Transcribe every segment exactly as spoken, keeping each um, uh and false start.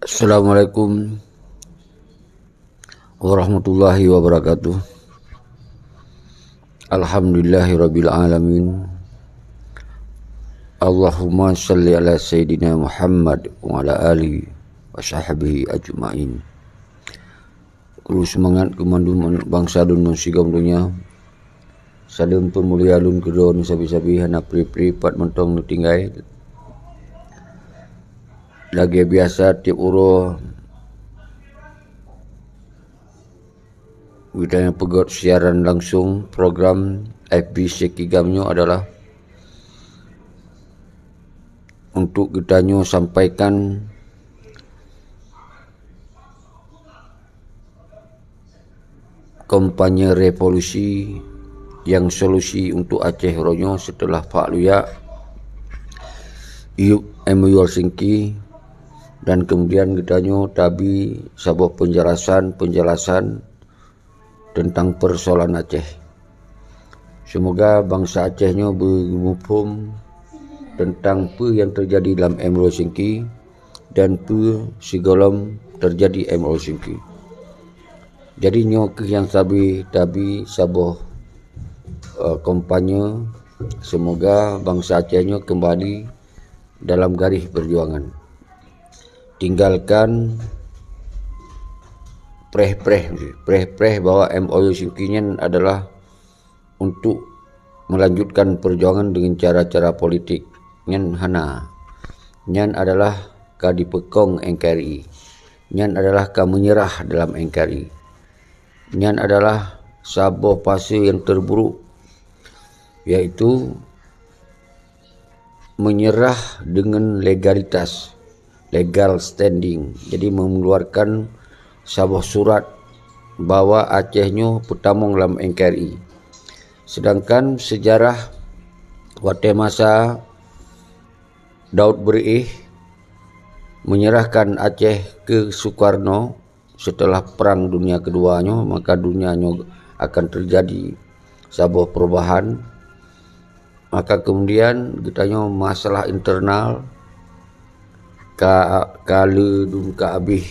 Assalamualaikum warahmatullahi wabarakatuh. Alhamdulillahirabbil alamin. Allahumma shalli ala sayyidina Muhammad wa ala alihi wa sahbihi ajmain. Kru seumangat keu mandum bansa lôn ngon sigom donya. Saleuem peumulia lôn keudroe neusabe-sabe, hana pri-pri pat mantong neutinggai. Lagée biasa tieb uroe, geutanyoe peugét siaran langsung program F B C Kigam nyoe adalah untuk geutanyoe sampaikan kampanye revolusi nyang solusi untuk Aceh uroe nyoe setelah Pak Luyak, Iyub M O U Helsinki, dan kemudian geutanyoe tabi saboh penjelasan-penjelasan tentang persoalan Aceh. Semoga bansa Aceh nyoe beumuphom tentang peue nyang teujadi lam M O U Helsinki dan peue sigohlom teujadi M O U Helsinki. Jadi nyoe kheueh nyang sabe tabi saboh, eh, kampanye, semoga bansa Aceh nyoe kembali dalam garis perjuangan. Tinggalkan preh-preh, preh-preh bahwa M O U Helsinki nyan adalah untuk melanjutkan perjuangan dengan cara-cara politik. Nyan hana. Nyan adalah ka dipeukong N K R I. Nyan adalah ka menyerah dalam N K R I. Nyan adalah saboh fase nyang terburuk, yaitu menyerah dengan legalitas, legal standing. Jadi mengeluarkan saboh surat bahwa Aceh nyoe peutamong lam N K R I. Sedangkan sejarah watée masa Daud Beureeh menyerahkan Aceh ke Sukarno setelah Perang Dunia Kedua nyoe, maka dunia nyoe akan terjadi saboh perubahan. Maka kemudian geutanyoe masalah internal ka, ka le dum ka abéh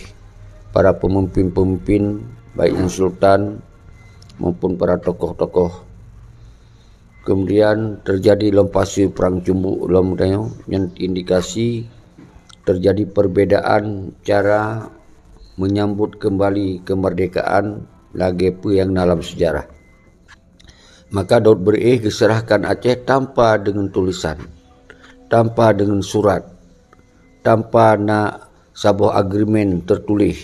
para pemimpin-pemimpin, baik nyang sultan maupun para tokoh-tokoh. Kemudian terjadi lom fase perang cumbuk lom tanyoe, nyan indikasi terjadi perbedaan cara menyambut kembali kemerdekaan lagée peue nyang na lam sejarah. Maka Daud Beureeh geuserahkan Aceh tanpa deungon tulisan, tanpa deungon surat, tanpa na saboh agreement tertuléh,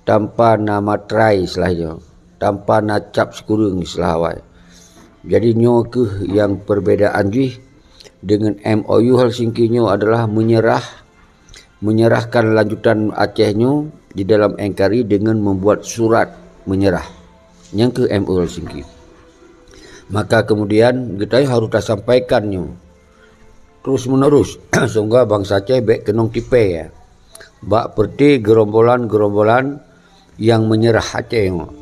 tanpa na matrai istilah nyoe, tanpa na cap sikureueng istilah awai. Jadi nyoe kheueh nyang perbedaan jih deungon M O U Helsinki nyoe adalah menyerah, menyerahkan lanjutan Aceh nyoe di dalam N K R I dengan membuat surat menyerah. Nyan kheueh M O U Helsinki. Maka kemudian geutanyoe harôh tasampaikan nyoe terus menerus, sehingga bansa Aceh bék keunong tipée, ya, bak peureute geurombolan-geurombolan nyang menyerah Aceh nyoe.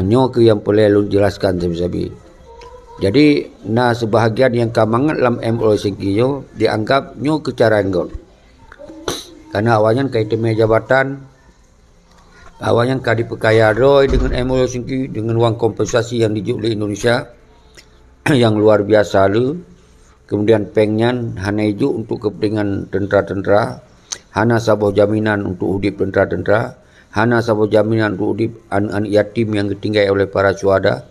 Nyoe kheueh nyang peureulée lôn jelaskan sabe-sabe. Jadi, na seubahagian nyang ka mangat lam M O U Helsinki nyoe dianggap nyoe keu cara inggôt. Karena awaknyan ka jiteumé jabatan, awaknyan ka jipeukaya droe deungon M O U Helsinki deungon wang kompensasi nyang jijok lé Indonesia nyang luar biasa le. Kemudian péng nyan hana jijok untuk kepentingan tentera-tentera, hana saboh jaminan untuk udeb tentera-tentera, hana saboh jaminan untuk udeb aneuk-aneuk yatim nyang geutinggai oleh para syuhada.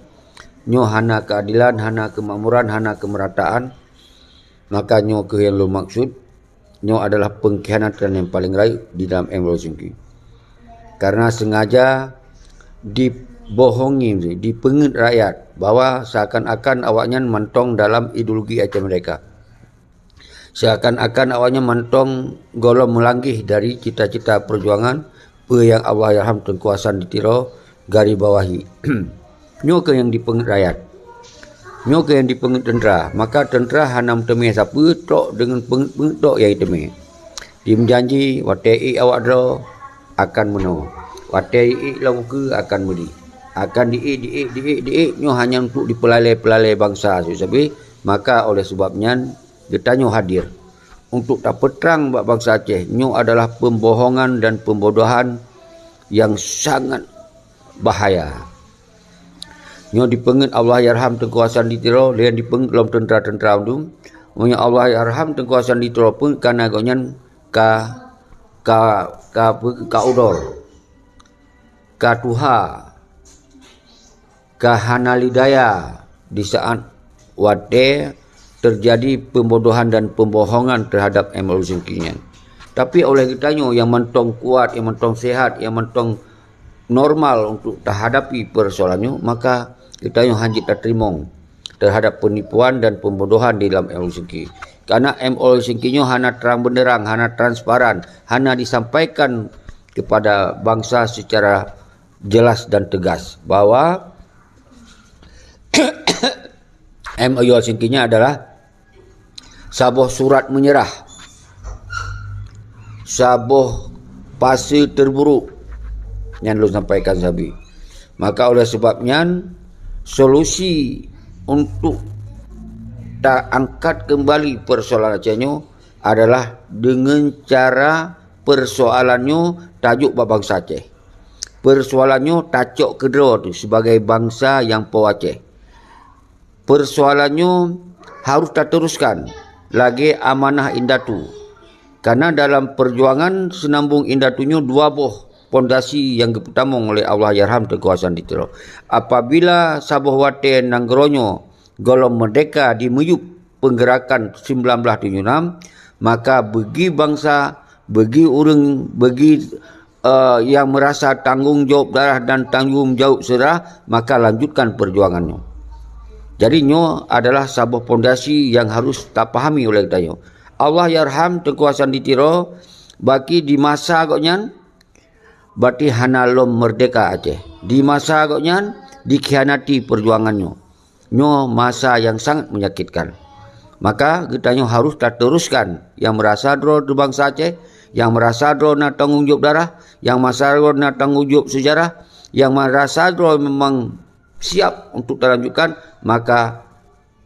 Nyoe hana keadilan, hana kemakmuran, hana kemerataan. Maka nyoe kheueh nyang lôn maksud, nyoe adalah pengkhianatan nyang paleng rayeuk di dalam M O U Helsinki. Karena sengaja dibohongi, dipeungét rakyat bahwa seakan-akan awaknyan mantong dalam ideologi Aceh Merdeka. Seakan-akan awaknyan mantong gohlom meulangkeh dari cita-cita perjuangan peue nyang Allahyarham Teungku Hasan di Tiro garis bawahi. Nyoe kheueh nyang dipeungét rakyat. Nyoe kheueh nyang dipeungét teuntera. Maka teuntera hana meuteumé sapeue, trok deungon peungét-peungét trok nyang jiteumé. Jimeujanji watée ék awak droe akan meunoe. Watée ék lom ukeue akan meudéh. Akan diék, diék, diék, diék, nyoe hanya untuk dipeulalée-peulalée bansa sabe-sabe. Maka oleh sebab nyan geutanyoe hadir. untuk tapeutrang bak bansa Aceh, nyoe adalah pembohongan dan pembodohan yang sangat bahaya. Nyoe dipeungeut Allahyarham Teungku Hasan di Tiro, lé nyan dipeungeut lom teuntra-teuntra undum. Meunyoe Allahyarham Teungku Hasan di Tiro pun kana gobnyan ka, ka, ka, ka udor, ka tuha, ka hana lidaya di saat watée teujadi pembodohan dan pembohongan teuhadap M Ul Syingki nyan. Tapi oleh geutanyoe nyang mantong kuat, nyang mantong sehat, nyang mantong normal untuk tahadapi peusoalan nyoe, maka geutanyoe hanjeuet tateurimong teuhadap peunipuan dan pembodohan di lam M Ul Syingki. Karena M Ul Syingki nyoe hana terang benderang, hana transparan, hana disampaikan kepada bansa secara jelas dan tegas bahwa M Ul Syingki nyan adalah saboh surat menyerah, saboh pase terburuk nyang lôn sampaikan sabe. Maka oleh sebab nyan, solusi untuk taangkat kembali persoalan Aceh nyoe adalah deungon cara persoalan nyoe tajok bak bansa Aceh. Persoalan nyoe tacok keudroe teuh sibagai bansa nyang po Aceh. Persoalan nyoe harôh tateruskan lagée amanah indatu. Karena dalam peujuangan seunambong indatu nyoe dua boh pondasi nyang geupeutamong lé Allahyarham Teungku Hasan di Tiro. Apabila saboh watée nanggroe nyoe gohlom meurdehka di miyueb peunggeurakan sembilan belas tujoh enam, maka beugi bansa, beugi ureuëng, beugi eh, nyang meurasa tanggong jaweueb darah dan tanggong jaweueb syedara, maka lanjutkan peujuangan nyoe. Jadi nyoe adalah saboh pondasi nyang harôh tapahami oleh geutanyoe. Allahyarham Teungku Hasan di Tiro, baki di masa gobnyan, berarti hana lom meurdehka Aceh. Di masa gobnyan, dikhianati peujuangan nyoe. Nyoe masa nyang sangat menyakitkan. Maka geutanyoe harôh tateruskan nyang meurasa droe di bansa Aceh, nyang meurasa droe na tanggong jaweueb darah, nyang meurasa droe na tanggong jaweueb seujarah, nyang meurasa droe memang siap untuk talanjutkan, maka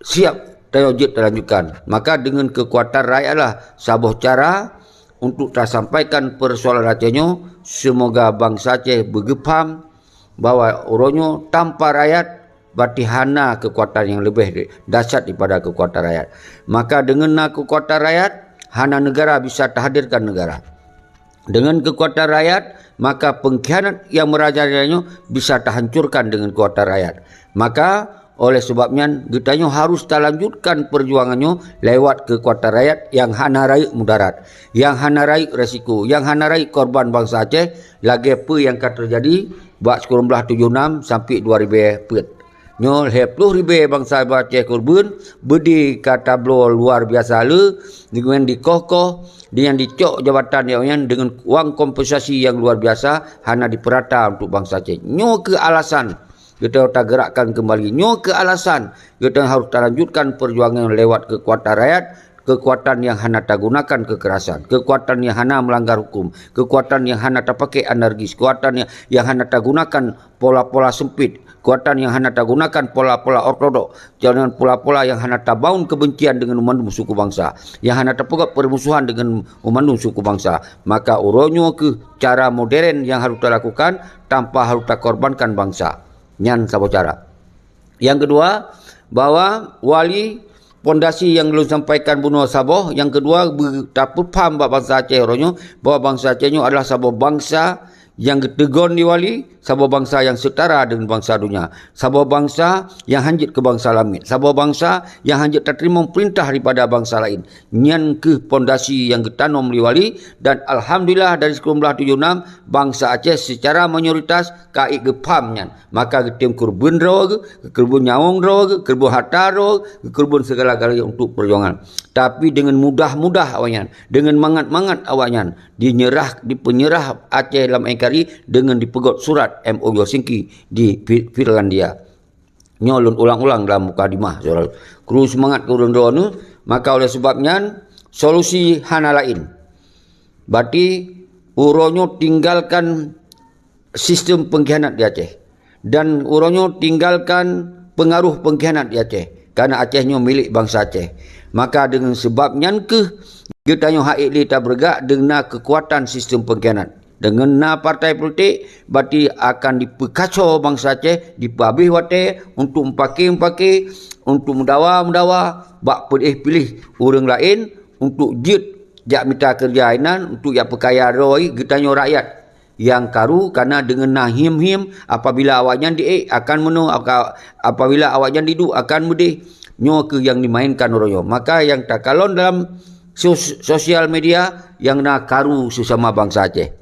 siap tanyoe jeuet talanjutkan. Maka deungon keukuatan rakyatlah saboh cara untuk tasampaikan peusoalan Aceh nyoe, seumoga bansa Aceh beugeupaham bahwa uroe nyoe tanpa rakyat, berarti hana keukuatan nyang leubeh dahsyat daripada keukuatan rakyat. Maka deungon na keukuatan rakyat, hana neugara bisa tahadirkan neugara. Deungon keukuatan rakyat, maka peungkhianat nyang meurajalela nyoe bisa tahancurkan deungon keukuatan rakyat. Maka oleh sebab nyan, geutanyoe harôh talanjutkan peujuangan nyoe lewat keukuatan rakyat nyang hana rayeuk mudarat, nyang hana rayeuk resiko, nyang hana rayeuk korban bansa Aceh, lagée peue nyang ka teujadi bak sikureueng blaih tujoh enam sampai dua ribée peuet. Nyoe lhée ploh ribée bansa Aceh keureubeuen, beudé ka tabloe luar biasa le, deungon dikoh-koh, deungon dicok jabatan awaknyan deungon uang kompensasi nyang luar biasa hana dipeurata untuk bansa Aceh. Nyoe kheueh alasan geutanyoe tageurakkan keumbali. Nyoe kheueh alasan geutanyoe harôh talanjutkan peujuangan lewat keukuatan rakyat, keukuatan nyang hana tagunakan keukerasan, keukuatan nyang hana meulanggar huköm, keukuatan nyang hana tapaké anarkis, keukuatan nyang, nyang hana tagunakan pola-pola seumpit, keukuatan nyang hana tagunakan pola-pola ortodok, jangan pola-pola nyang hana tabangun keubencian deungon mandum suku bansa, nyang hana tapeugét peurmusuhan deungon mandum suku bansa. Maka uroe nyoe kheueh cara modern nyang harôh talakukan tanpa harôh takorbankan bansa. Nyan saboh cara. Nyang keudua, bahwa wali pondasi nyang lôn sampaikan bunoe saboh, nyang keudua beu-, tapeupham bak bansa Aceh uroe nyoe, bahwa bansa Aceh nyoe adalah saboh bansa nyang geuteugon di wali, saboh bansa nyang seutara deungon bansa donya, saboh bansa nyang hanjeuet keu bansa lamiet, saboh bansa nyang hanjeuet tateurimong peurintah daripada bansa laén. Nyan kheueh pondasi nyang geutanom lé wali, dan alhamdulillah dari sikureueng blaih tujoh enam, bansa Aceh secara mayoritas ka ék geupham nyan. Maka geutem keureubeuen droe geuh, keureubeuen nyawöng droe geuh, keureubeuen hareuta droe geuh, keureubeuen segala-galanya untuk peujuangan. Tapi deungon mudah-mudah awaknyan, deungon mangat-mangat awaknyan, dinyerah, dipeunyerah Aceh lam N K R I deungon dipeugét surat M O U Helsinki di Fi-, Finlandia. Nyoe lôn ulang-ulang dalam mukadimah, saudara. Kru seumangat keu ureuëng droeneuh, maka oleh sebab nyan, solusi hana laén. Berarti, uroe nyoe tinggalkan sistem pengkhianat di Aceh. Dan uroe nyoe tinggalkan pengaruh pengkhianat di Aceh. Karena Aceh nyoe milék bansa Aceh. Maka deungon seubab nyan kheueh geutanyoe hak ék lé tabeureugat deungon na keukuatan sistem peungkhianat. Deungon na partai politik, berarti akan dipeukaco bansa Aceh, dipeuhabéh watée untuk meupaké-meupaké, untuk meudawa-meudawa, bak piléh-piléh ureuëng laén untuk jeuet jak mita keureuja inan, untuk jak peukaya droe geutanyoe rakyat nyang karu, karena deungon na hiem-hiem, apabila awaknyan diék akan meunoe, aka-, apabila awaknyan diduek akan meudeh. Nyoe kheueh nyang dimainkan uroe nyoe. Maka nyang takalon dalam sos-, sosial media nyang na karu sesama bansa Aceh.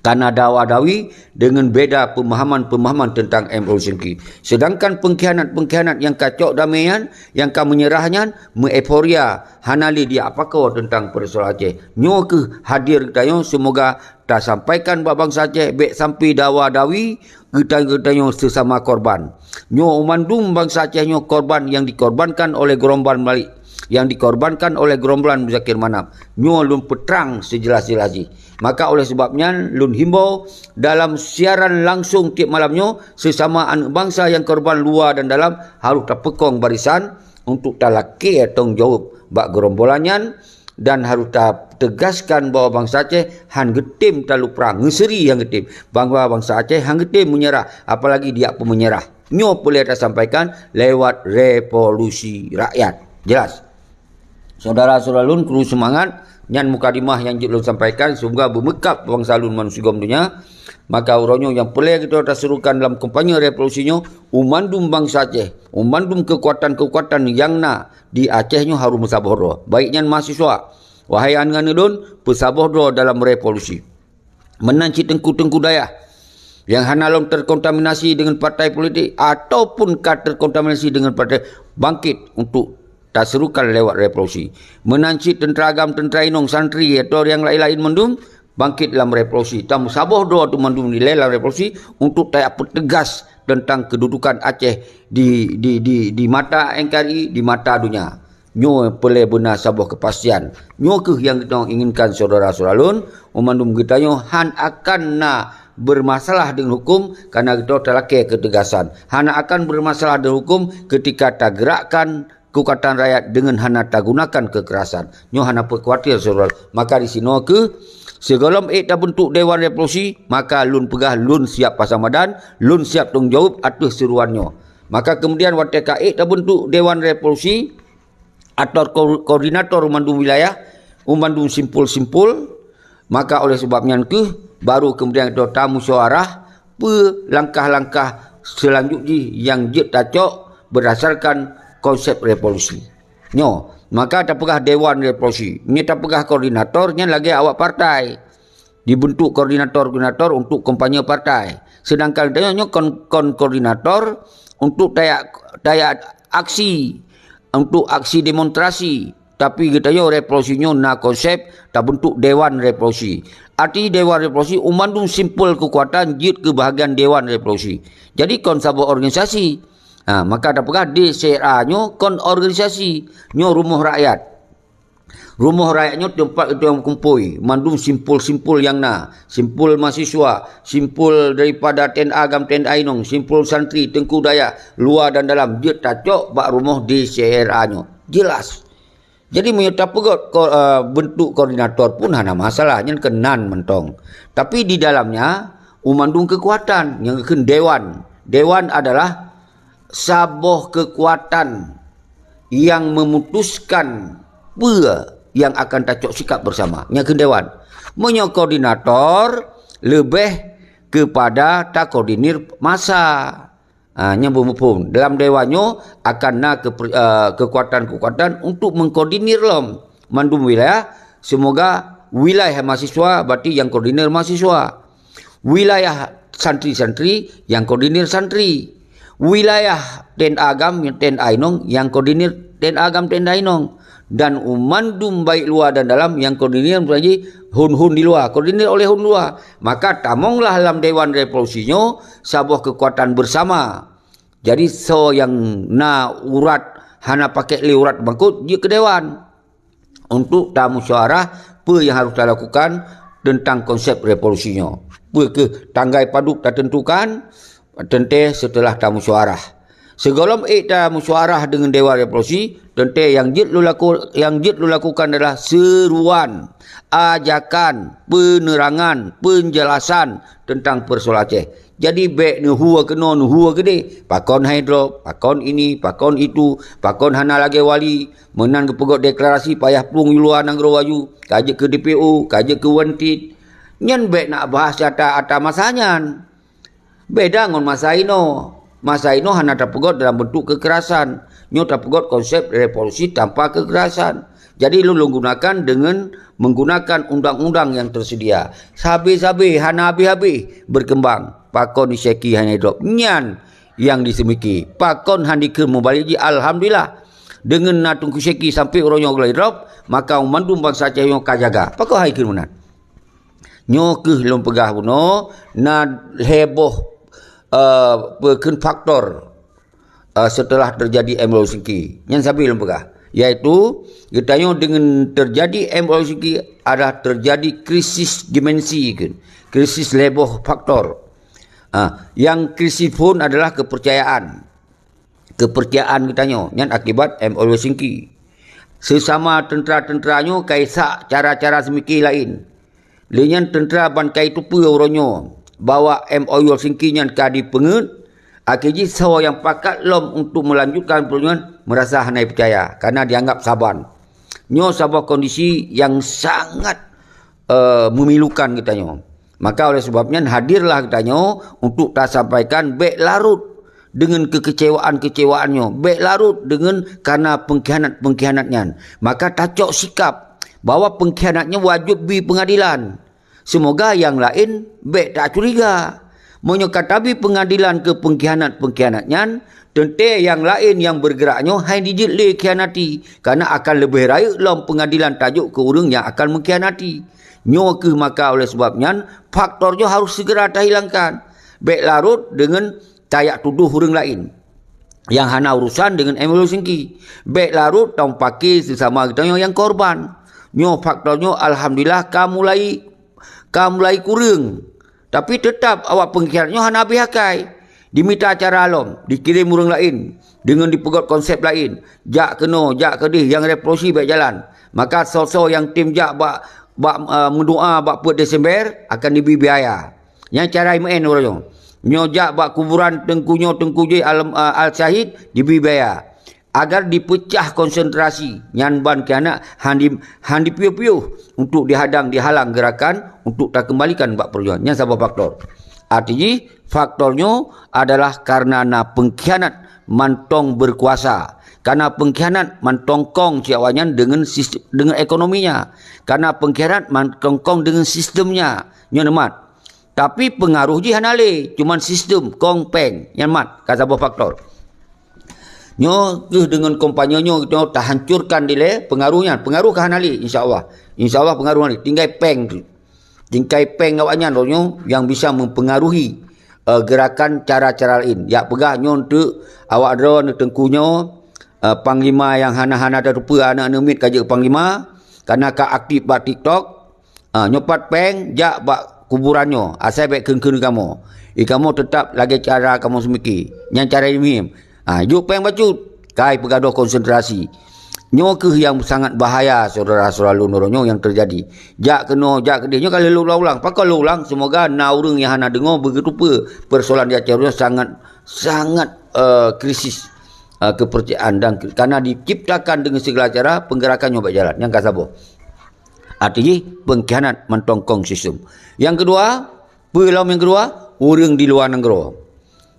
Karena dawa-dawi deungon beda pemahaman-pemahaman tentang M O Singki. Sedangkan pengkhianat-pengkhianat nyang ka cok damé nyan, nyang ka menyerah nyan, meueuforia, hana lé diapako tentang persoalan Aceh. Nyoe kheueh hadir geutanyoe, semoga tasampaikan bak bansa Aceh, bék sampai dawa-dawi geutanyoe-geutanyoe sesama korban. Nyoe mandum bansa Aceh nyoe korban nyang dikorbankan oleh geurombolan Malik, nyang dikorbankan oleh geurombolan Muzakir Manaf. Nyoe lôn peutrang seujeulaih-jeulaih jih. Maka oleh sebab nyan, lôn himbau dalam siaran langsung tieb malam nyoe, sesama aneuëk bansa nyang korban luwa dan dalam harôh tapeukong barisan untuk talakée tanggung jaweueb bak geurombolan nyan, dan harôh tateugaskan bahwa bansa Aceh han geutem taluprang, ngeusiri han geutem. Bahwa bansa Aceh han geutem meunyeurah, apalagi dijak peumeunyeurah. Nyoe peureulée tasampaikan lewat revolusi rakyat. Jelas? Syedara-syedara lôn, kru seumangat, nyan mukadimah nyang jeuet lôn sampaikan, semoga beumeukab bansa lôn manusia gom donya. Maka uroe nyoe nyang peureulée geutanyoe taserukan lam kampanye revolusi nyoe, u mandum bansa Aceh, u mandum keukuatan-keukuatan nyang na di Aceh nyoe harôh meusaboh droe. Baik nyan mahasiswa, wahai aneuëk-aneuëk lôn, peusaboh droe dalam revolusi. Meunan cit teungku-teungku dayah nyang hana lom terkontaminasi deungon partai politik ataupun ka terkontaminasi deungon partai, bangkit untuk taserukan lewat revolusi. Meunan cit teuntra agam, teuntra inong, santri atau nyang laén-laén mandum, bangkit lam revolusi. Tameusaboh droe tu mandum nilai lam revolusi untuk tajak peutegas tentang kedudukan Aceh di, di, di, di mata N K R I, di mata donya. Nyoe peureulée beuna saboh keupastian. Nyoe kheueh nyang geutanyoe inginkan syedara-syedara lôn, u mandum geutanyoe han akan na bermasalah deungon huköm, karena geutanyoe talakée keutegasan. Hana akan bermasalah deungon huköm ketika tageurakkan keukuatan rakyat deungon hana tagunakan keukerasan. Nyoe hana peukuatir syedara. Maka disinoe kheueh, sigohlom ék tabeuntuk dewan revolusi, maka lôn peugah lôn siap pasang badan, lôn siap tanggung jaweueb ateueh seuruan nyoe. Maka keumudian watée ka ék tabeuntuk dewan revolusi, atau ko-, koordinator u mandum wilayah, u mandum simpul-simpul, maka oleh sebab nyan kheueh, baru keumudian geutanyoe tamusyawarah peue langkah-langkah seulanjut jih nyang jeuet tacok beurdasarkan konsep revolusi. Nyoe, maka tapeugah dewan revolusi. Nyoe tapeugah koordinator nyan lagée awak partai. Dibentuk koordinator-koordinator untuk kampanye partai. Sedangkan geutanyoe nyoe kon, kon koordinator untuk tajak, tajak aksi, untuk aksi demonstrasi. Tapi geutanyoe revolusi nyoe na konsep tabentuk dewan revolusi. Arti dewan revolusi, u mandum simpul keukuatan jeuet keu bahagian dewan revolusi. Jadi kon saboh organisasi. Ha, maka tapeugah D C R A nyoe kon organisasi, nyoe rumoh rakyat. Rumoh rakyat nyoe teumpat geutanyoe meukumpôi, mandum simpul-simpul nyang na, simpul mahasiswa, simpul daripada T N A agam, T N A inong, simpul santri, teungku dayah, luwa dan dalam, jeuet tacok bak rumoh D C R A nyoe. Jelas. Jadi, meunyoe tapeugét ko-, eh, bentuk koordinator pun hana masalah, nyan keunan mantong. Tapi di dalamnya, u mandum keukuatan, nyang geukheun dewan. Dewan adalah saboh keukuatan nyang meumutuskan peue nyang akan tacok sikap beusama. Nyan kheun dewan. Meunyoe koordinator leubeh keupada takoordinir masa. Ha, nyan beumuphom. Dalam dewan nyoe akan na keuper-, eh, keukuatan-keukuatan untuk mengkoordinir lom mandum wilayah, seumoga wilayah mahasiswa, berarti nyang koordinir mahasiswa. Wilayah santri-santri, nyang koordinir santri. Wilayah T N A agam, T N A inong, nyang koordinir T N A agam, T N A inong. Dan u mandum baik luwa dan dalam nyang koordinir, misalnya hon-hon di luwa, koordinir oleh hon luwa. Maka tamonglah lam dewan revolusi nyoe saboh keukuatan beusama. Jadi, soe nyang na urat, hana pakék lé urat bangkot, jeuet keu dewan. Untuk tamusyawarah peue nyang harôh talakukan teuntang konsep revolusi nyoe. Peue kheueh tanggai padub tateuntukan, teuntée seuteulah tamusyawarah. Sigohlom ék tamusyawarah deungon Dewan Revolusi, teuntée nyang jeuet lôn laku-, nyang jeuet lôn lakukan adalah seruan, ajakan, penerangan, penjelasan teuntang peusoalan Aceh. Jadi bék neuhue keunoe, neuhue keudeh, pakon hai drop, pakon ini, pakon itu, pakon hana lagée wali, meunan geupeugot deklarasi payah plueng u luwa nanggroe aju, ka jeuet keu D P O, ka jeuet keu wanted. Nyan bék nak bahas ata-ata masa nyan. Beda ngon masa inoe. Masa inoe hana tapeugot dalam bentuk kekerasan. Nyoe tapeugot konsep revolusi tanpa kekerasan. Jadi lôn, lôn gunakan dengan menggunakan undang-undang yang tersedia. Sabe-sabe hana habéh-habéh berkembang. Pakon di Syeki hana drop. Nyan yang diseumiki. Pakon han dikheun meubalek jih, alhamdulillah. Dengan na Teungku Syeki sampai uroe nyoe geulai drop, maka mandum bansa Aceh nyoe ka jaga. Pakon hai kheun meunan? Nyoe kheueh lôn peugah bunoe, na lhée boh, eh, peue kheun faktor, eh, setelah terjadi M O U Helsinki. Nyan sabe lôn peugah, yaitu geutanyoe deungon terjadi M O U Helsinki adalah terjadi krisis dimensi kheun, krisis lhée boh faktor. Ah, nyang krisis phon adalah kepercayaan. Kepercayaan geutanyoe nyan akibat M O U Helsinki. Seusama teuntra-teuntra nyoe ka isak cara-cara seumiki laén. Lé nyan teuntra ban ka iteupeue uroe nyoe bahwa M O U Helsinki nyan ka dipeungeuet, akhé jih soe nyang pakat lom untuk melanjutkan peurjuangan meurasa hana peucaya karena dianggap saban. Nyoe saboh kondisi nyang sangat eh, memilukan geutanyoe. Maka oleh sebab nyan hadirlah geutanyoe untuk tasampaikan bék larot deungon kekecewaan-kekecewaan nyoe, bék larot deungon kana pengkhianat-pengkhianat nyan. Maka tacok sikap bahwa pengkhianat nyoe wajéb bi pengadilan. Semoga nyang laén bék tacuriga. Meunyoe ka tabi pengadilan keu pengkhianat-pengkhianat nyan, teuntée nyang laén nyang beurgeurak nyoe hai jijeuet lé khianati, kareuna akan leubeh rayeuk lom pengadilan tajok keu ureuëng nyang akan meukhianati. Nyoe kheueh maka oleh sabab nyan, faktor nyoe harôh seugera tahilangkan. Bék larot deungon tajak tudoh ureuëng laén nyang hana urusan deungon M O U Helsinki. Bék larot tameupaké seusama geutanyoe nyang korban. Nyoe faktor nyoe alhamdulillah ka mulai, ka mulai kureueng. Tapi teutab awak pengkhianat nyoe hana habéh akai. Dimita cara lom, dikirém ureuëng laén, deungon dipeugot konsep laén. Jak keunoe, jak keudeh, nyang revolusi bék jalan. Maka soe-soe nyang tem jak bak, bak, eh, meudoá bak peuet Desember akan jibi biaya. Nyan cara imeu'en uroe nyoe. Nyoe jak bak kuburan teungku nyoe, teungku jéh al-, eh, al-syahid, jibi biaya. Agar dipeucah konsentrasi nyan ban keuhandak han di-, han dipiôh-piôh untuk dihadang, dihalang gerakan untuk takeumbalikan bak peujuangan. Nyan saboh faktor. Arti jih, faktor nyoe adalah karena na pengkhianat mantong berkuasa. Karena pengkhianat mantong kong cit awaknyan deungon sist-, deungon ekonominya. Karena pengkhianat mantong kong deungon sistemnya. Nyoe neumat. Tapi peungaroh jih hana lé, cuman sistem kong péng nyan mat ka saboh faktor. Nyoe kheueh deungon kampanye nyoe, nyoe tahancurkan dilée peungaroh nyan. Peungaroh ka hana lé, insya Allah. Insya Allah peungaroh hana lé. Tinggai péng tu. Tinggai péng awaknyan roh nyoe nyang bisa mempengaruhi, eh, gerakan cara-cara laén. Jak peugah nyoe enteuk awak droe neuteungku nyoe, eh, panglima nyang hana-hana tateupeue aneuk-aneuk miet ka jeuet panglima, karena ka aktif bak TikTok. Ha, nyoe pat péng jak bak kuburan nyoe, asai bék kheun-kheun kamoe. I kamoe teutap lagée cara kamoe seumiki. Nyan cara jih meuhém. Ha, jok péng bacut, kai peugadôh konsentrasi. Nyoe kheueh nyang sangat bahaya, syedara-syedara lôn, uroe nyoe nyang teujadi. Jak keunoe, jak keudeh, nyoe ka lheueh lôn ulang-ulang. Pakon lôn ulang, seumoga na ureuëng nyang hana deungoe beugeuteupeue peusoalan di Aceh uroe nyoe sangat, sangat, eh, krisis, eh, keupeurcayaan dan keu-, karena diciptakan deungon sigala cara peunggerakan nyoe bék jalan. Nyang ka saboh. Arti jih, peungkhianat mantong kong sistem. Nyang keudua, peue lom nyang keudua? Ureuëng di luwa nanggroe.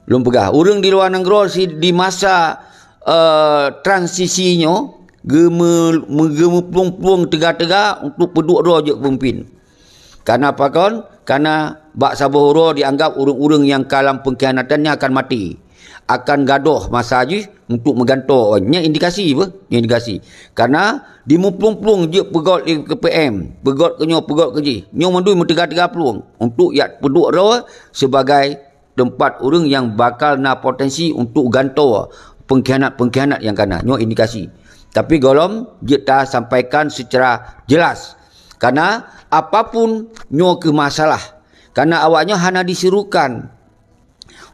Lôn peugah, ureuëng di luwa nanggroe si-, di masa, eh, transisi nyoe, geumeu-, meu-, geumeuplueng-plueng teuga-teuga untuk peuduek droe jeuet peumimpin. Karena pakon? Karena bak saboh uroe dianggap ureuëng-ureuëng nyang ka lam peungkhianatan nyan akan maté. Akan gadôh masa jih untuk meugantoe. Nyan indikasi beuh, nyan indikasi. Karena dimeuplueng-plueng jeuet peugot lé keu P M, peugot keu nyoe, peugot keu jih. Nyoe mandum meuteuga-teuga plueng untuk jak peuduek droe sebagai teumpat ureuëng nyang bakal na potensi untuk gantoe peungkhianat-peungkhianat nyang kana. Nyoe indikasi. Tapi gohlom jeuet tasampaikan seucara jelas. Karena apapun nyoe kheueh masalah. Karena awaknyoe hana diserukan.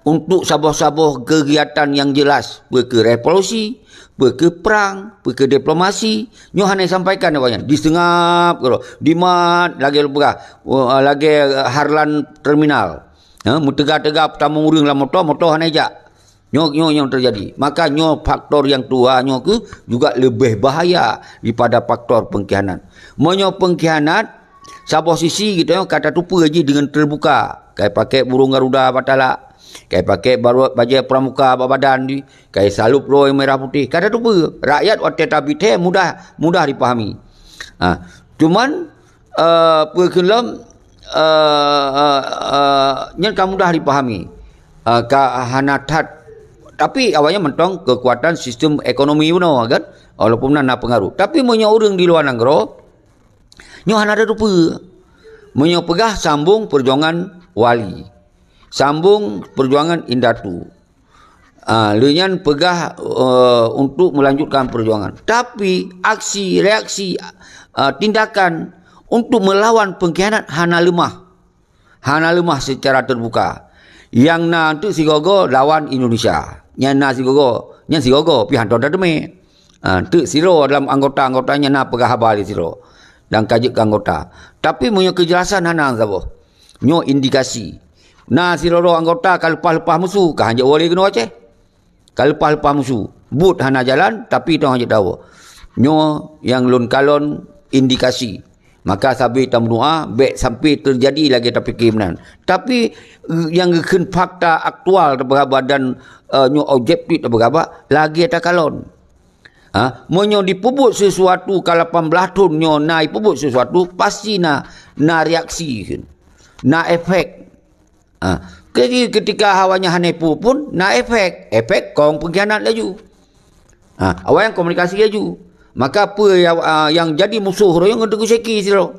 untuk saboh-saboh kegiatan nyang jelas, peu keuh revolusi, peu keuh prang, peu keuh diplomasi, nyoe hana jisampaikan awaknyan. Diseungab keudroe, dimat lagée lôn peugah, lagée harlan terminal. Ha, meuteuga-teuga peutamong ureuëng lam moto, moto hana jijak. Nyoe, nyoe nyang teujadi. Maka nyoe faktor nyang tuha nyoe keuh juga leubeh bahaya daripada faktor pengkhianat. Meunyoe pengkhianat, saboh sisi geutanyoe ka tateupeue jih deungon teubuka. Ka jipakék burông Garuda bak talak, ka jipakék baru-, bajée pramuka bak badan jih, ka jisalôb droe merah putéh. Ka tateupeue. Rakyat watée tabi thée mudah, mudah jipahami. Ha, cuman eh, peu kheun lom, eh, eh, eh, nyan ka mudah jipahami. Eh, ka hana that. Tapi awaknyan mantong keukuatan sistem ekonomi bunoe kan, walaupun na, na pengaruh. Tapi meunyoe ureuëng di luwa nanggroe, nyoe hana tateupeue. Meunyoe peugah sambong perjuangan wali, sambong perjuangan indatu, ah, lheueh nyan peugah, eh, untuk melanjutkan perjuangan. Tapi aksi, reaksi, ah, tindakan untuk melawan pengkhianat hana leumah. Hana leumah secara terbuka. Nyang na teuk sigoe-goe lawan Indonesia. Nyang na sigoe-goe, nyan sigoe-goe pih hana tateumé. Ah, teuk sidroe dalam anggota-anggota nyan na peugah haba lé sidroe dan ka jeuet keu anggota. Tapi meunyoe keujelasan hana saboh. Nyoe indikasi. Na sidroe-droe anggota ka leupah-leupah musu, ka hanjeuet woe lé keunoe Aceh. Ka leupah-leupah musu. Buet hana jalan, tapi teuh hanjeuet tawoe. Nyoe nyang lôn kalon indikasi. Maka sabe tameudoa, bék sampai teujadi lagée tapike meunan. Tapi, eh, nyang geukheun fakta aktual tapeugah dan, eh, nyoe objektif tapeugah, lagée takalon. Ha, meunyoe jipeubuet sesuatu ka lapan blaih thon nyoe na jipeubuet sesuatu, pasti na, na reaksi kheun. Na efek. Ha, ke-, ketika awaknyan hana jipeubuet pun, na efek. Efek kong pengkhianat laju. Ha, awaknyan komunikasi laju. Maka peue ya-, ah, nyang jadi musoh roh nyoe ngon Teungku Syeki sidroe.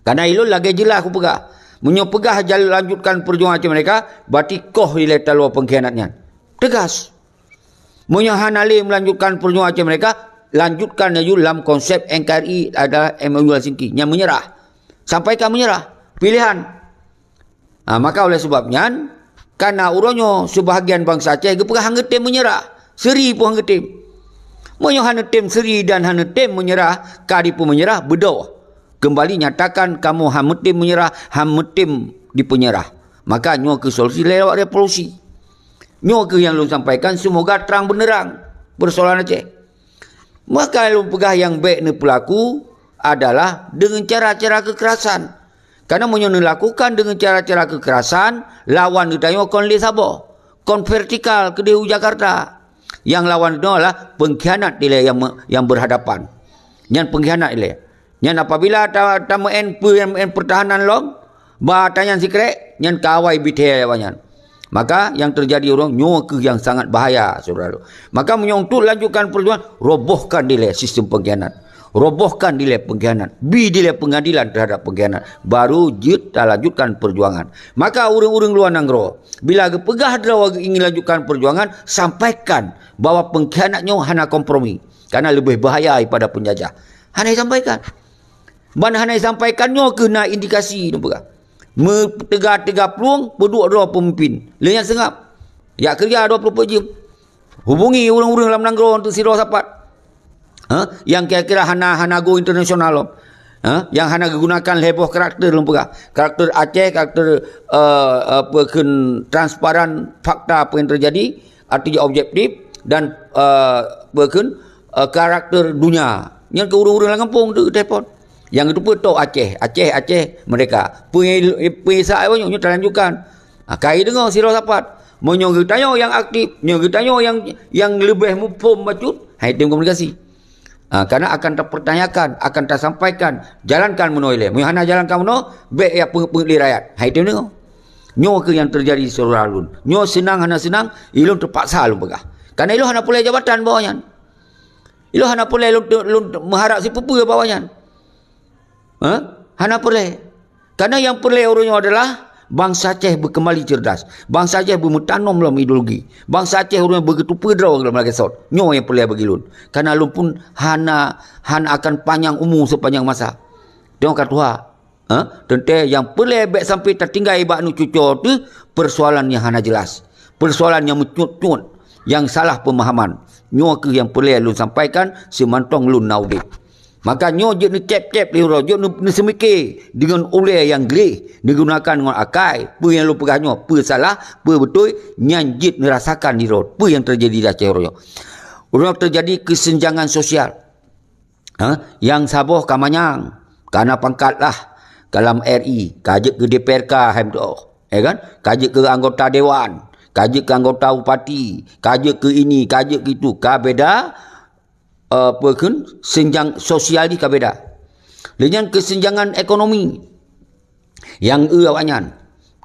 Karena ilôn lagée jeulaih kupeugah. Meunyoe peugah jal-, lanjutkan perjuangan Aceh Merdeka, berarti koh ilée taloe pengkhianat nyan. Tegas. Meunyoe hana lé melanjutkan perjuangan Aceh Merdeka, lanjutkan laju lam konsep N K R I adalah M O U Helsinki nyang menyerah. Sampaikan menyerah. Pilihan. Ha, maka oleh sebab nyan, kana uroe nyoe seubahagian bansa Aceh geupeugah hana tem menyerah. Seuri pun hana tem. Meunyoe hana tem seuri dan hana tem menyerah, ka dipeumenyerah, beudôh. Kembali nyatakan kamoe hana tem menyerah, hana tem dipenyerah. Maka nyoe keuh solusi lewat revolusi. Nyoe keuh nyang lôn sampaikan, semoga terang benderang persoalan Aceh. Maka lôn peugah nyang bék neupeulaku adalah deungon cara-cara keukerasan. Karena meunyoe neulakukan deungon cara-cara keukerasan, lawan geutanyoe kon lé saboh. Kon vertikal keudeh u Jakarta. Nyang lawan geutanyoe adalah pengkhianat dilée nyang me-, nyang berhadapan. Nyan pengkhianat dilée. Nyan apabila ta-, tameu'en peue nyang meu'en peurtahanan lom, ba tanyan sikrek, nyan ka awai bithée awaknyan. Maka nyang teujadi uroe nyoe keuh nyang sangat bahaya, syedara lôn. Maka meunyoe untuk lanjutkan perjuangan, robohkan dilée sistem pengkhianat. Robohkan dilée pengkhianat. Bi dilée pengadilan terhadap pengkhianat. Baru jeuet talanjutkan perjuangan. Maka ureuëng-ureuëng luwa nanggroe, bila geupeugah droe ingin lanjutkan perjuangan, sampaikan bahwa pengkhianat nyoe hana kompromi. Karena leubeh bahaya daripada penjajah. Hana jisampaikan. Ban hana jisampaikan nyoe keuh na indikasi nyoe peugah. Meuteuga-teuga plueng peuduek droe peumimpin. Lé nyan seungab. Jak keureuja dua ploh empat jeuem. Hubungi ureuëng-ureuëng lam nanggroe untuk sidroe sapat. Ha? Nyang kira-kira hana, hana go internasional lom. Ha? Nyang hana geugunakan lhée boh karakter lôn peugah. Karakter Aceh, karakter, eh, apa kheun, transparan fakta apa yang terjadi, artinya objektif dan, eh, apa kheun, eh, karakter dunia. Nyan keuh ureuëng-ureuëng lam gampông tu telepon. Nyang geuteupeue tok Aceh, Aceh, Aceh mereka. Peue-, peue sa nyoe talanjutkan. Ha, ka jideungoe sidroe sapat. Meunyoe geutanyoe nyang aktif, nyoe geutanyoe nyang, nyang leubeh muphom bacut, hai tem komunikasi. Ha, karena akan tapertanyakan, akan tasampaikan, jalankan meunoe ilée. Meunyoe hana jalankan meunoe, bék jak peungeuet-peungeuet lé rakyat. Hai tem deungoe. Nyoe keuh nyang teujadi syedara lôn. Nyoe seunang hana seunang, ilôn teupaksa lôn peugah. Karena ilôn hana peureulée jabatan bak awaknyan. Ilôn hana peureulée lôn, lôn meuharab sipeue-peue bak awaknyan. Ha? Hana peureulée. Karena nyang peureulée uroe nyoe adalah bansa Aceh beukeumbali cerdas. Bansa Aceh beumeutanom lom ideologi. Bansa Aceh uroe nyoe beugeuteupeue droe lom lagée sot. Nyoe nyang peureulée bagi lôn. Karena lôn pun hana, hana akan panyang umu sepanjang masa. Nyoe ka tuha. Ha? Teuntée nyang peureulée bék sampai tatinggai bak aneuk cucoe teuh persoalan nyang hana jelas. Persoalan nyang meucut-cut, nyang salah pemahaman. Nyoe kheueh nyang peureulée lôn sampaikan seumantong lôn na udeb. Maka nyoe jeuet neucép-cép lé uroe, jeuet neu-, neuseumike deungon ulée nyang gleh, neugunakan ngon akai. Peue nyang lôn peugah nyoe, peue salah, peue beutôi, nyan jeuet neurasakan di rot. Peue nyang teujadi di Aceh uroe nyoe? Uroe nyoe teujadi keuseunjangan sosial. Ha? Nyang saboh ka manyang, ka na pangkat lah. Ka lam R I, ka jeuet keu D P R K, hai meutuoh. Ya kan? Ka jeuet keu anggota dewan, ka jeuet keu anggota bupati, ka jeuet keu ini, ka jeuet keu itu. Ka beda, eh, peue kheun, seunjang sosial jih ka beda. Lheueh nyan keuseunjangan ekonomi. Nyang eu awaknyan,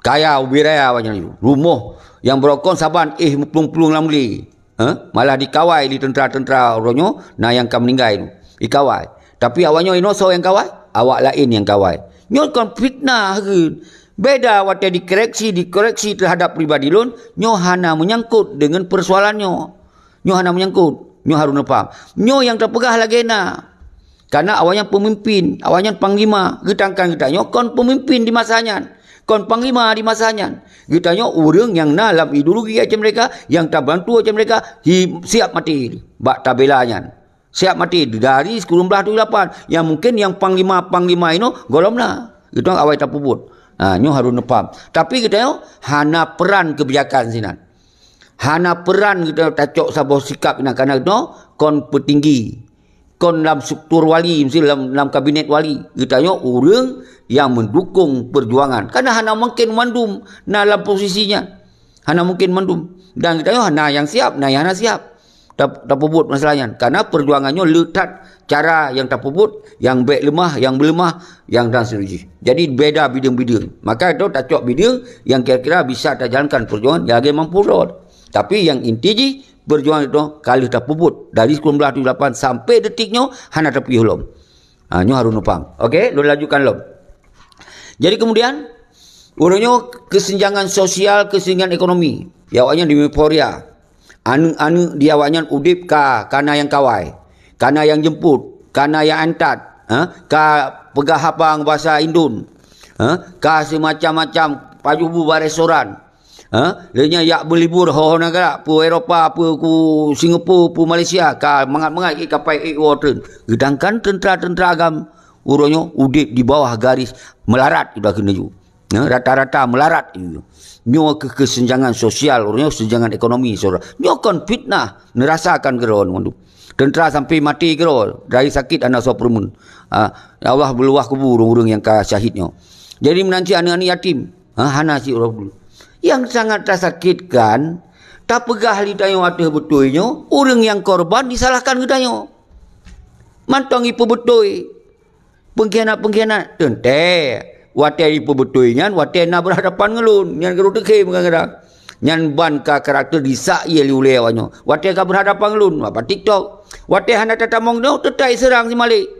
kaya ubé raya awaknyan, rumoh nyang beurokon saban éh meuplueng-plueng lam lé. Ha? Malah dikawai lé teuntra-teuntra uroe nyoe, na nyang ka meuninggai tu. Dikawai. Tapi awaknyoe inoe soe nyang kawai? Awak laén nyang kawai. Nyoe kon fitnah kheun. Beda watée dikoreksi, dikoreksi teuhadap pribadi lôn, nyoe hana meunyangkot deungon persoalan nyoe. Nyoe hana meunyangkot. Nyoe harôh neupaham. Nyoe nyang tapeugah lagée na. Karena awaknyan peumimpin, awaknyan panglima. Geutangkan geutanyoe kon peumimpin di masa nyan. Kon panglima di masa nyan. Geutanyoe ureuëng nyang na lam ideologi macam mereka, nyang tabantu macam mereka, hi-, siap maté bak tabela nyan. Siap maté dari sikureueng blaih tujoh lapan. Nyang mungkin nyang panglima-panglima inoe gohlom na. Geutanyoe awai tapeubuet. Ha, nyoe harôh neupaham. Tapi geutanyoe hana peran keubijakan sinan. Hana peran geutanyoe tacok saboh sikap inan, karena geutanyoe kon peutinggi, kon lam struktur wali, mesti lam, lam kabinet wali. Geutanyoe ureuëng nyang meudukong peujuangan. Karena hana mungkin mandum na lam posisi nyan. Hana mungkin mandum. Dan geutanyoe na nyang siap, na nyang hana siap. Ta-, tapeubuet masalah nyan. Karena peujuangan nyoe le that cara nyang tapeubuet, nyang bék leumah, nyang beuleumah, nyang dan seterusnya. Jadi beda bideueng-bideueng. Maka itu tacok bideueng nyang kira-kira bisa tajalankan peujuangan nyang lagée mampu rot. Tapi nyang inti jih peujuangan itu ka lheueh tapeubuet dari sikureueng blaih tujoh lapan sampai detik nyoe hana tapiôh lom. Ha, nyoe harôh neupaham. Okey, lôn lanjutkan lom. Jadi kemudian, uroe nyoe keuseunjangan sosial, keuseunjangan ekonomi. Ya, awaknyan di euforia. Aneuëk-aneuëk di awaknyan udeb ka, ka na nyang kawai, ka na nyang jemput, ka na nyang antat, ha? Ka peugah haba ngon basa Indon, ha? Ka seumacam-macam pajoh bu bak restoran, ha? Lheueh nyan jak meulibur ho-ho neugara, peue Eropa, peue ku Singapura, peue Malaysia, ka mangat-mangat ikeue kapai ék woe treun. Geutangkan teuntra-teuntra agam uroe nyoe udeb di bawah garis meularat, ibarat keuneuk Ha, rata-rata meularat. Nyoe keuh keuseunjangan sosial, nyoe seunjangan ekonomi, saudara. Nyoe kon fitnah, neurasakan keudroe mandum. Teuntra sampai maté keudroe, dari sakét hana soe peureumeun. Ha, ya Allah beuluwah kubu ureuëng-ureuëng nyang ka syahid nyoe. Jadi meunan cit aneuëk-aneuëk yatim, ha, hana cit ureuëng peureumeun. Nyang sangat tasakitkan, tapeugah lé tanyoe ateueh beutôi nyoe, ureuëng nyang korban disalahkan geutanyoe. Mantong ipeubeutôi. Pengkhianat-pengkhianat, teuntée. Watée jipeubeutôi nyan, watée na beurhadapan ngon lôn, nyan keudroe teukhém kadang-kadang. Nyan ban ka karakter disak ié lé ulée awak nyoe. Watée ka beurhadapan ngon lôn, bak TikTok. Watée hana tatamong nyoe, teutak iseurang si Malik.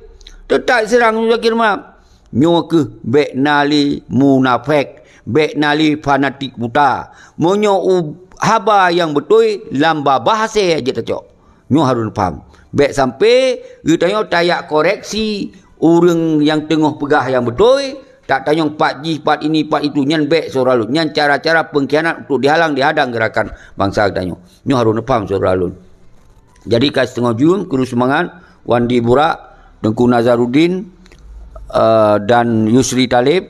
Teutak iseurang si Zakir Mab. Nyoe keuh bék na lé munafék, bék na lé fanatik buta. Meunyoe u-, haba nyang beutôi lam babah hasé jeuet tacok. Nyoe harôh paham. Bék sampai geutanyoe tajak koreksi ureuëng nyang teungoh peugah nyang beutôi, tatanyong pat jih, pat ini, pat itu, nyan bék saudara lôn. Nyan cara-cara pengkhianat untuk dihalang, dihadang gerakan bansa geutanyoe. Nyoe harôh paham saudara lôn. Jadi ka siteungoh jeuem, keuneuk seumangat, Wandi Burak, Teungku Nazaruddin, eh, dan Yusri Talib,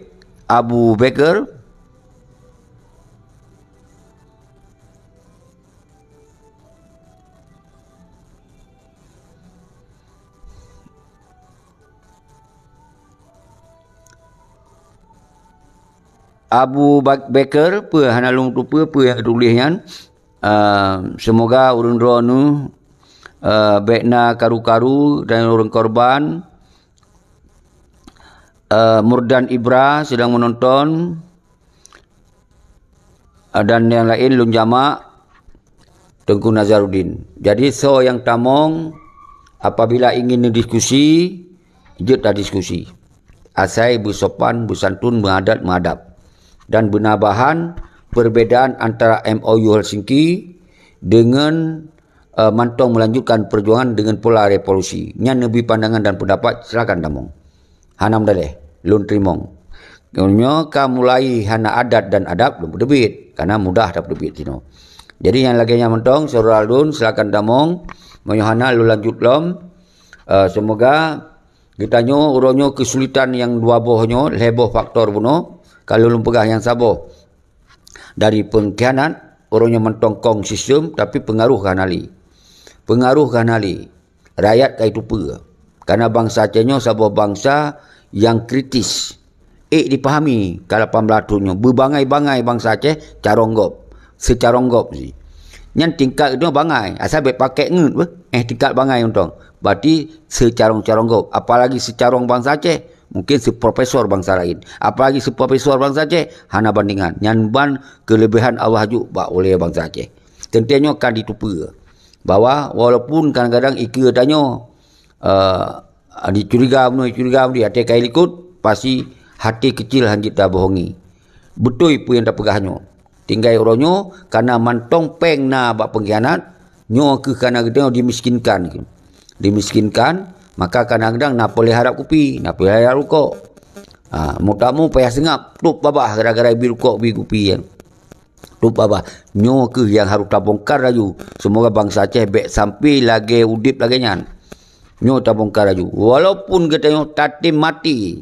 Abu Beker, Abu Bak-, Beker, peue hana lôn tupeue peue nyang geutuléh nyan. Ah, seumoga ureuëng droeneueh, ah, bék na karu-karu dan ureuëng korban. Ah, Murdan Ibra sedang menonton. Ah, dan nyang laén lôn jamak Teungku Nazaruddin. Jadi, soe nyang tamong, apabila ingin neudiskusi, jeuet tadiskusi. Asai beusopan, beusantun, meuadat, meuadab. Dan beuna bahan perbedaan antara M O U Helsinki dengan, eh, mantong melanjutkan perjuangan dengan pola revolusi. Nyan neubri pandangan dan pendapat, silakan tamong. Hana meudaleh, lôn teurimong. Meunyoe ka mulai hana adat dan adab, lôn peuteubiet, karena mudah tapeuteubiet sinoe. Jadi nyang lagée nyan mantong, syedara lôn, silakan tamong. Meunyoe hana, lôn lanjut lom. Eh, semoga geutanyoe uroe nyoe keusulitan nyang dua boh nyoe, lhée boh faktor bunoe, ka lôn peugah nyang saboh dari pengkhianat, uroe nyoe mantong kong sistem, tapi peungaroh ka hana lé. Peungaroh ka hana lé. Rakyat ka jiteupeue. Karena bansa Aceh nyoe saboh bansa nyang kritis. Ék dipahami ka lapan blaih thon nyoe, beubangai-bangai bansa Aceh carông gob, seucarông gob jih. Nyan tingkat geutanyoe bangai, asai bék pakék ngeut beuh, eh, tingkat bangai mantong. Berarti seucarông-carông gob, apalagi seucarông bansa Aceh, mungkin seuprofesor bansa laén. Apalagi seuprofesor bansa Aceh, hana bandingan. Nyan ban keuleubehan Allah jok bak ulée bansa Aceh. Teuntée nyoe ka jiteupeue bahwa walaupun kadang-kadang ikeue tanyoe, eh, dicuriga bunoe, dicuriga bunoe, até ka jilikot, pasti até keucil hana jeuet tabohongi. Beutôi peue nyang tapeugah nyoe. Tinggai uroe nyoe, kana mantong péng na bak pengkhianat, nyoe kheueh kana geutanyoe dimiskinkan. Dimiskinkan, maka kana geutanyoe na peureulée harab kupi, na peureulée harab rukok. Ha, meutamong payah seungab, tôb babah gara-gara bi rukok, bi kupi nyan. Tôb babah. Nyoe kheueh nyang harôh tabongkar laju. Seumoga bansa Aceh bék sampai lagée udeb lagée nyan. Nyoe tabongkar laju. Walaupun geutanyoe tatem maté,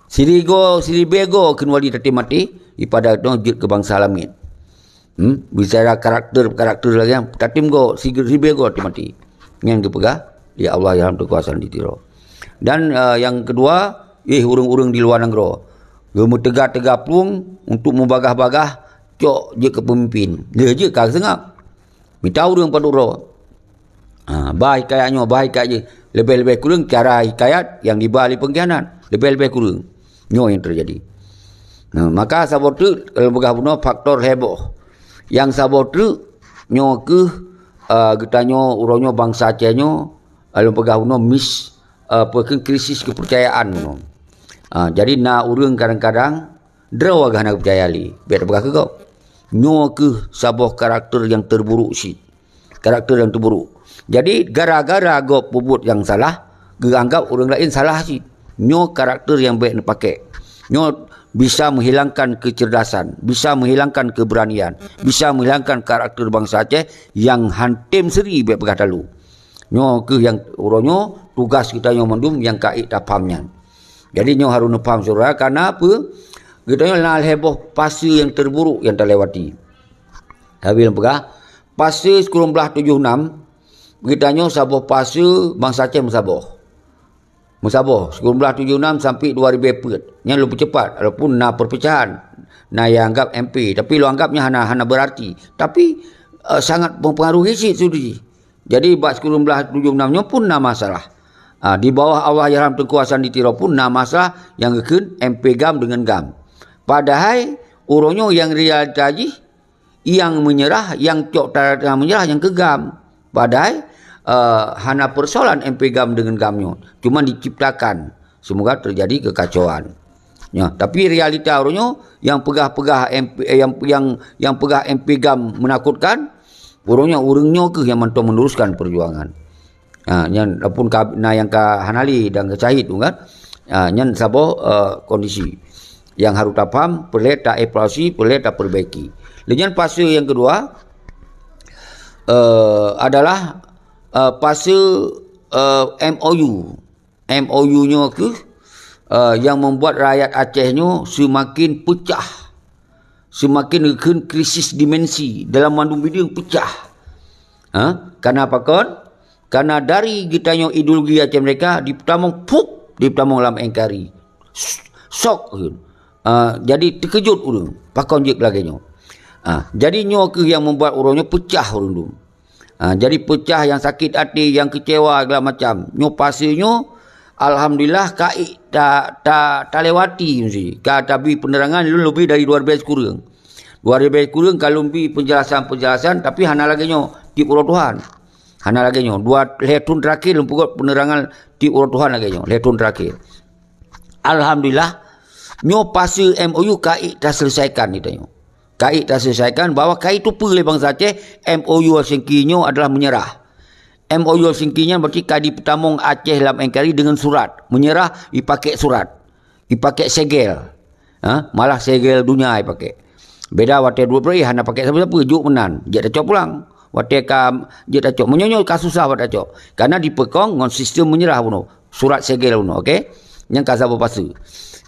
sirigoe, siribée goe kheun wali tatem maté, ipada geutanyoe jeuet keu bansa laén. Hmm? Bicara karakter-karakter lagée nyan, tatem goe, sirigoe tatem maté. Nyan geupeugah lé Allah dalam keukuasaan di Tiro. Dan, eh, nyang keudua, eh, ureuëng-ureuëng di luwa nanggroe. Geumeuteuga-teuga plueng untuk meubagah-bagah cok jeuet keu peumimpin. Lheueh jeuet ka seungab. Mita ureuëng padub droe. Ha, ba hikayat nyoe, ba hikayat jih. Leubeh-leubeh kureueng cara hikayat nyang diba lé pengkhianat. Leubeh-leubeh kureueng. Nyoe nyang teujadi. Nah, maka saboh treuk, lôn peugah bunoe faktor heboh. Nyang saboh treuk, nyoe kheueh, eh, geutanyoe uroe nyoe bansa Aceh nyoe, eh, lôn peugah bunoe mis-, eh, peue kheun krisis keupeurcayaan bunoe. Ah, jadi na ureuëng kadang-kadang droe hana geupeurcaya lé, bék tapeugah keu gob. Nyoe kheueh saboh karakter nyang teuburuk cit. Karakter nyang teuburuk. Jadi, gara-gara gob peubuet nyang salah, geuanggap ureuëng laén salah cit. Nyoe karakter nyang bék neupakék. Nyoe bisa menghilangkan kecerdasan, bisa menghilangkan keberanian, bisa menghilangkan karakter bansa Aceh nyang hana tem seuri bék peugah talu. Nyoe kheueh nyang uroe nyoe tugas geutanyoe mandum nyang ka ék tapham nyan. Jadi nyoe harôh neupham syedara, karena peue? Geutanyoe na lhée boh fase nyang teuburuk nyang talewati. Tapi lôn peugah, fase sikureueng blaih tujoh nam, geutanyoe saboh fase bansa Aceh meusaboh. Meusaboh, sikureueng blaih tujoh nam sampai dua ribée peuet. Nyan lôn peucepat, walaupun na perpecahan, na nyang anggap M P, tapi lôn anggap nyan hana, hana berarti. Tapi, eh, sangat mempengaruhi cit sudi. Jadi, bak sikureueng blaih tujoh nam nyoe pun na masalah. Ah, di bawah Allah Yaram Teungku Hasan di Tiro pun na masalah nyang geukheun M P GAM deungon GAM. Padahai, uroe nyoe nyang realita jih, nyang meunyeurah, nyang cok tanda meunyeurah nyang keu GAM. Padahai, eh, hana peusoalan M P GAM deungon GAM nyoe. Cuma diciptakan. Seumoga teujadi keukacauan. Nyoe, tapi realita uroe nyoe, nyang peugah-peugah M P, eh, nyang, nyang, nyang peugah M P GAM meunakutkan, uroe nyoe ureuëng nyoe kheueh nyang mantong meneruskan peujuangan. Ha, nyan, walaupun ka, na nyang ka hana lé dan ka syahid tu kan. Ha, nyan saboh, eh, kondisi nyang harôh tapham, peureulée taevaluasi, peureulée tapeurbaiki. Lé nyan fase nyang keudua, eh, adalah, eh, fase, eh, M O U. M O U nyoe kheueh, eh, nyang membuat rakyat Aceh nyoe seumaken peucah. Seumaken geukheun krisis dimensi dalam mandum bideueng peucah. Ha? Karena pakon? Karena dari geutanyoe ideologi Aceh Merdeka dipeutamong, pup, dipeutamong lam N K R I. Sok kheun. Ah, jadi teukeujot ureuëng. Pakon jeuet lagée nyoe? Ah, jadi nyoe kheueh nyang membuat uroe nyoe peucah ureuëng dum. Ha, jadi peucah nyang sakét até, nyang keucewa, segala macam. Nyoe fase nyoe, alhamdulillah, ka ék ta-, ta-, talewati meusti. Ka tabi peunerangan lôn leubeh dari dua ribée sikureueng. Dua ribée sikureueng ka lôn bi penjelasan-penjelasan, tapi hana lagée nyoe, tiep uroe Tuhan. Hana lagée nyoe. Dua lhée thon terakhir lôn peugot peunerangan tiep uroe Tuhan lagée nyoe, lhée thon terakhir. Alhamdulillah, nyoe fase M O U ka ék taselesaikan geutanyoe. Ka ék taselesaikan bahwa ka jiteupeue lé bansa Aceh M O U Helsinki nyoe adalah meunyeurah. M O U Helsinki nyan berarti ka jipeutamong Aceh lam N K R I deungon surat. Meunyeurah, jipakék surat. Jipakék segel. Ha? Malah segel donya ipakai. Beda watée duek peureulée hana pakai sapeue-sapeue, jok meunan, jeuet tacok pulang. Watée ka jeuet tacok, meunyoe nyoe ka susah bak tacok. Karena dipeukong ngon sistem meunyeurah bunoe, surat segel bunoe, okey? Nyang ka saboh fase.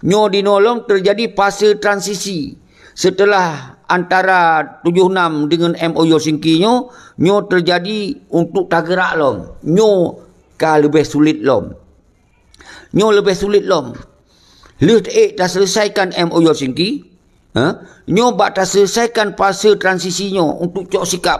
Nyoe dinoe lom teujadi fase transisi. Seuteulah antara tujoh nam deungon M O U Helsinki nyoe, nyoe teujadi untuk tageurak lom. Nyoe ka leubeh sulet lom. Nyoe leubeh sulet lom. Lheueh ék taseuleusaikon M O U Helsinki, ha? Nyoe bak taseuleusaikon fase transisi nyoe untuk cok sikap.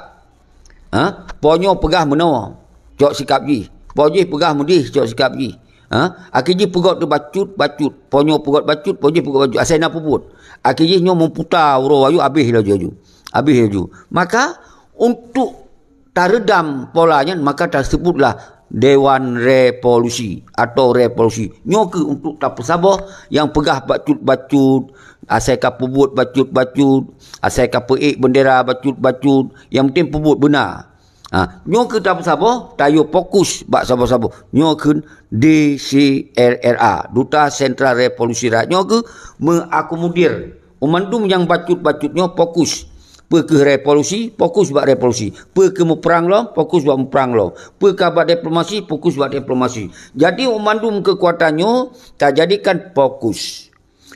Ha? Po nyoe peugah meunoe, cok sikap jih. Po jih peugah meudeh, cok sikap jih. Ha? Akhé jih peugot teuh bacut-bacut. Po nyoe peugot bacut, po jih peugot bacut. Asai na peubuet. Akhé jih nyoe meuputa uroe ayue abéh laju-laju. Abéh laju. Maka, untuk tareudam pola nyan, maka taseubutlah Dewan Revolusi atau revolusi. Nyoe keuh untuk tapeusaboh nyang peugah bacut-bacut, asai ka peubuet bacut-bacut, asai ka peuék beundera bacut-bacut, nyang penting peubuet beuna. Ha, nyoe keuh tapeusaboh, tayue fokus bak saboh-saboh. Nyoe keuh D C R R A, Duta Sentral Revolusi Rakyat. Nyoe keuh mengakomodir Mandum nyang bacut-bacut nyoe fokus. Peu keuh revolusi, fokus bak revolusi. Peu keuh muprang lom, fokus bak muprang lom. Peu ka bak diplomasi, fokus bak diplomasi. Jadi, mandum keukuatan nyoe tajadikan fokus.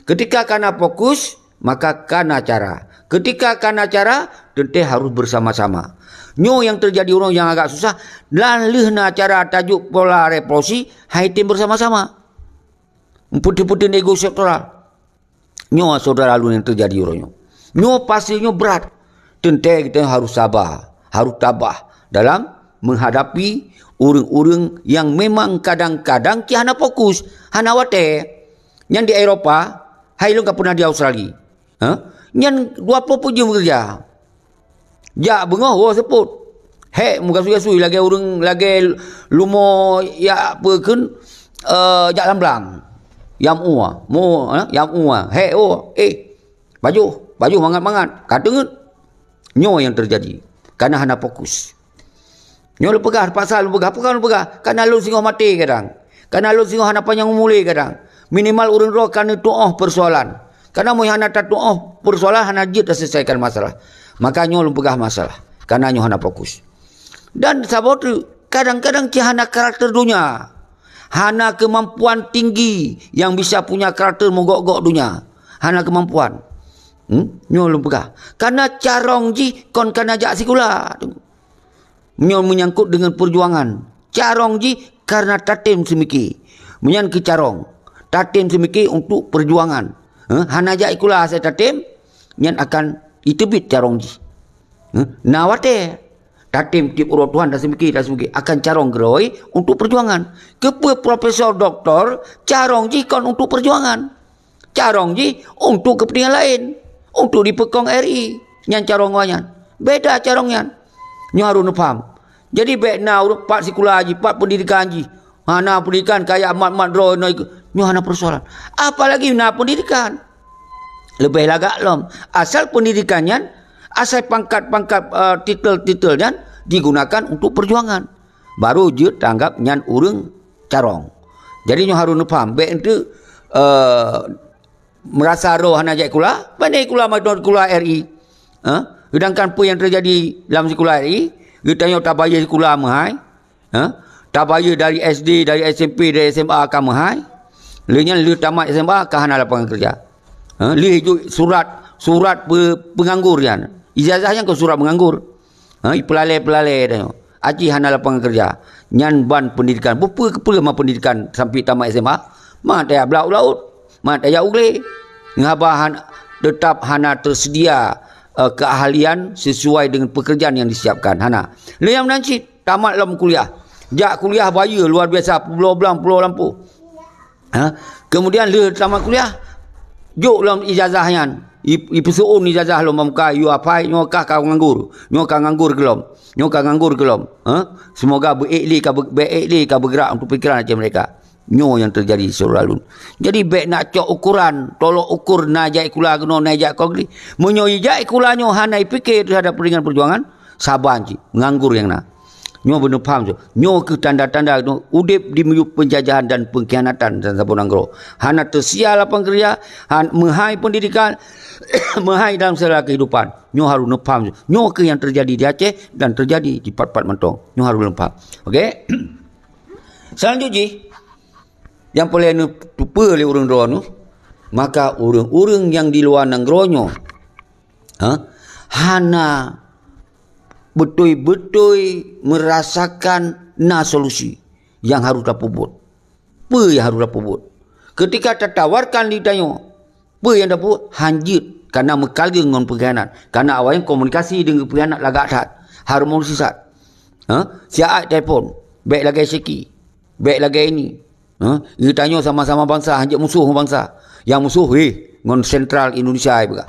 Ketika kana fokus, maka kana cara. Ketika kana cara, teuntée harus bersama-sama. Nyoe nyang teujadi ureuëng nyang agak susah, dan lheueh na cara tajuk pola revolusi, hai tem bersama-sama. Putih-putih ego sektoral. Nyoe syedara lôn nyang teujadi uroe nyoe. Nyoe pasti nyoe brat. Teuntée geutanyoe harôh saba, harôh tabah dalam menghadapi ureuëng-ureuëng nyang memang kadang-kadang cit hana fokus, hana watée. Nyan di Eropa, hai lôn ka peunah di Australia. Ha? Nyan dua ploh peuet jeuem geukeureuja. Jak beungoh woe seupôt. Hék meugasui-gasui lagée ureuëng, lagée lumoe jak peue kheun, eh, jak lam blang. Yam ua, mo, eh, yam ua. Hék woe, eh, pajoh, pajoh mangat-mangat. Ka teungeut. Nyoe nyang teujadi. Kana hana fokus. Nyoe lôn peugah, pasal lôn peugah, peue ka lôn peugah? Kana lôn singoh maté kadang. Kana lôn singoh hana panyang umu lé kadang. Minimal ureuëng droe ka neutuoh peusoalan. Kana meunyoe hana tatuoh peusoalan, hana jeuet taseuleusaikon masalah. Maka nyoe lôn peugah masalah. Kana nyoe hana fokus. Dan saboh teuk, kadang-kadang cit hana karakter donya. Hana keumampuan tinggi nyang bisa punya karakter meugok-gok donya. Hana keumampuan. Hmm? Nyoe lôn peugah. Kana carông jih kon kana jak sikula. Meunyoe meunyangkot deungon peujuangan, carông jih kareuna tatem seumike. Meunyan keu carông, tatem seumike untuk peujuangan. Heh, hana jak sikula asai tatem, nyan akan jiteubiet carông jih. Heh, na watée tatem tieb uroe Tuhan taseumike, taseumike akan carông keudroe untuk peujuangan. Keupeue profesor, doktor, carông jih kon untuk peujuangan. Carông jih untuk keupeuntengan laén, untuk dipeukong R I. Nyan carông awaknyan. Beda carông nyan. Nyoe harôh neupaham. Jadi, bék na ureuëng pat sikula jih, pat peundidekan jih. Hana peundidekan, kaya mat-mat droe, nyoe hana peusoalan. Apalagi na peundidekan. Leubeh lagak lom. Asai peundidekan nyan, asai pangkat-pangkat, eh, titel-titel nyan digunakan untuk peujuangan. Baru jeuet taanggab nyan ureuëng carông. Jadi nyoe harôh neupaham, bék enteuk, eh, meurasa droe hana jak sikula, pane sikula mantong sikula R I. Ha? Seudangkan peue nyang teujadi lam sikula R I, geutanyoe tabayeue sikula meuhai, ha? Tabayeue dari S D, dari S M P, dari S M A ka meuhai. Lheueh nyan lheueh tamat S M A ka hana lapangan keureuja. Ha? Lheueh jok surat, surat pe-, peunganggur nyan. Ijazah nyan kon surat meunganggur. Ha, ipeulalée-peulalée tanyoe. Aci hana lapangan keureuja. Nyan ban peundidekan. Bukeupeue keupeue ma peundidekan sampai tamat S M A? Ma tajak blauk laôt. Ma tajak u glé. Ngon haba han-, teutap hana teuseudia, eh, keuahlian sesuai deungon peukeurjaan nyang disiapkan. Hana. Lheueh nyan meunan cit, tamat lom kuliah. Jak kuliah bayeue luar biasa, publoe blang, publoe lampôh. Ha? Keumudian lheueh tamat kuliah, jok lom ijazah nyan. I, ipeuseuôn ijazah lom bak muka, "You are fine, nyoe kah ka nganggur. Nyoe ka nganggur keulom. Nyoe ka nganggur keulom." Ha? Semoga beu-ék lé ka beu-, beu-ék lé ka beugerak untuk pikeran Aceh Merdeka. Nyoe nyang teujadi syedara lôn. Jadi bék nak cok ukoran, tolok ukur na jak sikula keunoe, na jak sikula keudeh. Meunyoe jak sikula nyoe hana ipike teuhadap peundidikan peujuangan, saban cit, nganggur nyang na. Nyoe beuneupham tu. Nyoe keuh tanda-tanda tu udeb di miyueb peunjajahan dan peungkhianatan dan saboh nanggroe. Hana teusia lapangan keureuja, han-, meuhai peundidikan, meuhai dalam segala keuhidupan. Nyoe harôh neupham tu. Nyoe keuh nyang teujadi di Aceh dan teujadi di pat-pat mantong. Nyoe harôh neupham. Oke? Seulanjut jih, nyang peureulée neutupeue lé ureuëng droeneuh, maka ureuëng-ureuëng nyang di luwa nanggroe nyoe, ha, hana beutôi-beutôi meurasakan na solusi nyang harôh tapeubuet. Peue nyang harôh tapeubuet? Keutika tatawarkan di tanyoe, peue nyang tapeubuet? Hanjeuet, kana meukaleueng ngon peungkhianat. Kana awaknyan komunikasi deungon peungkhianat lagak that, harmonis that. Ha? Siat telepon, bék lagée syeki, bék lagée ini. Ha? Geutanyoe sama-sama bansa, hanjeuet musoh ngon bansa. Nyang musoh, heh, ngon sentral Indonesia, ai peugah.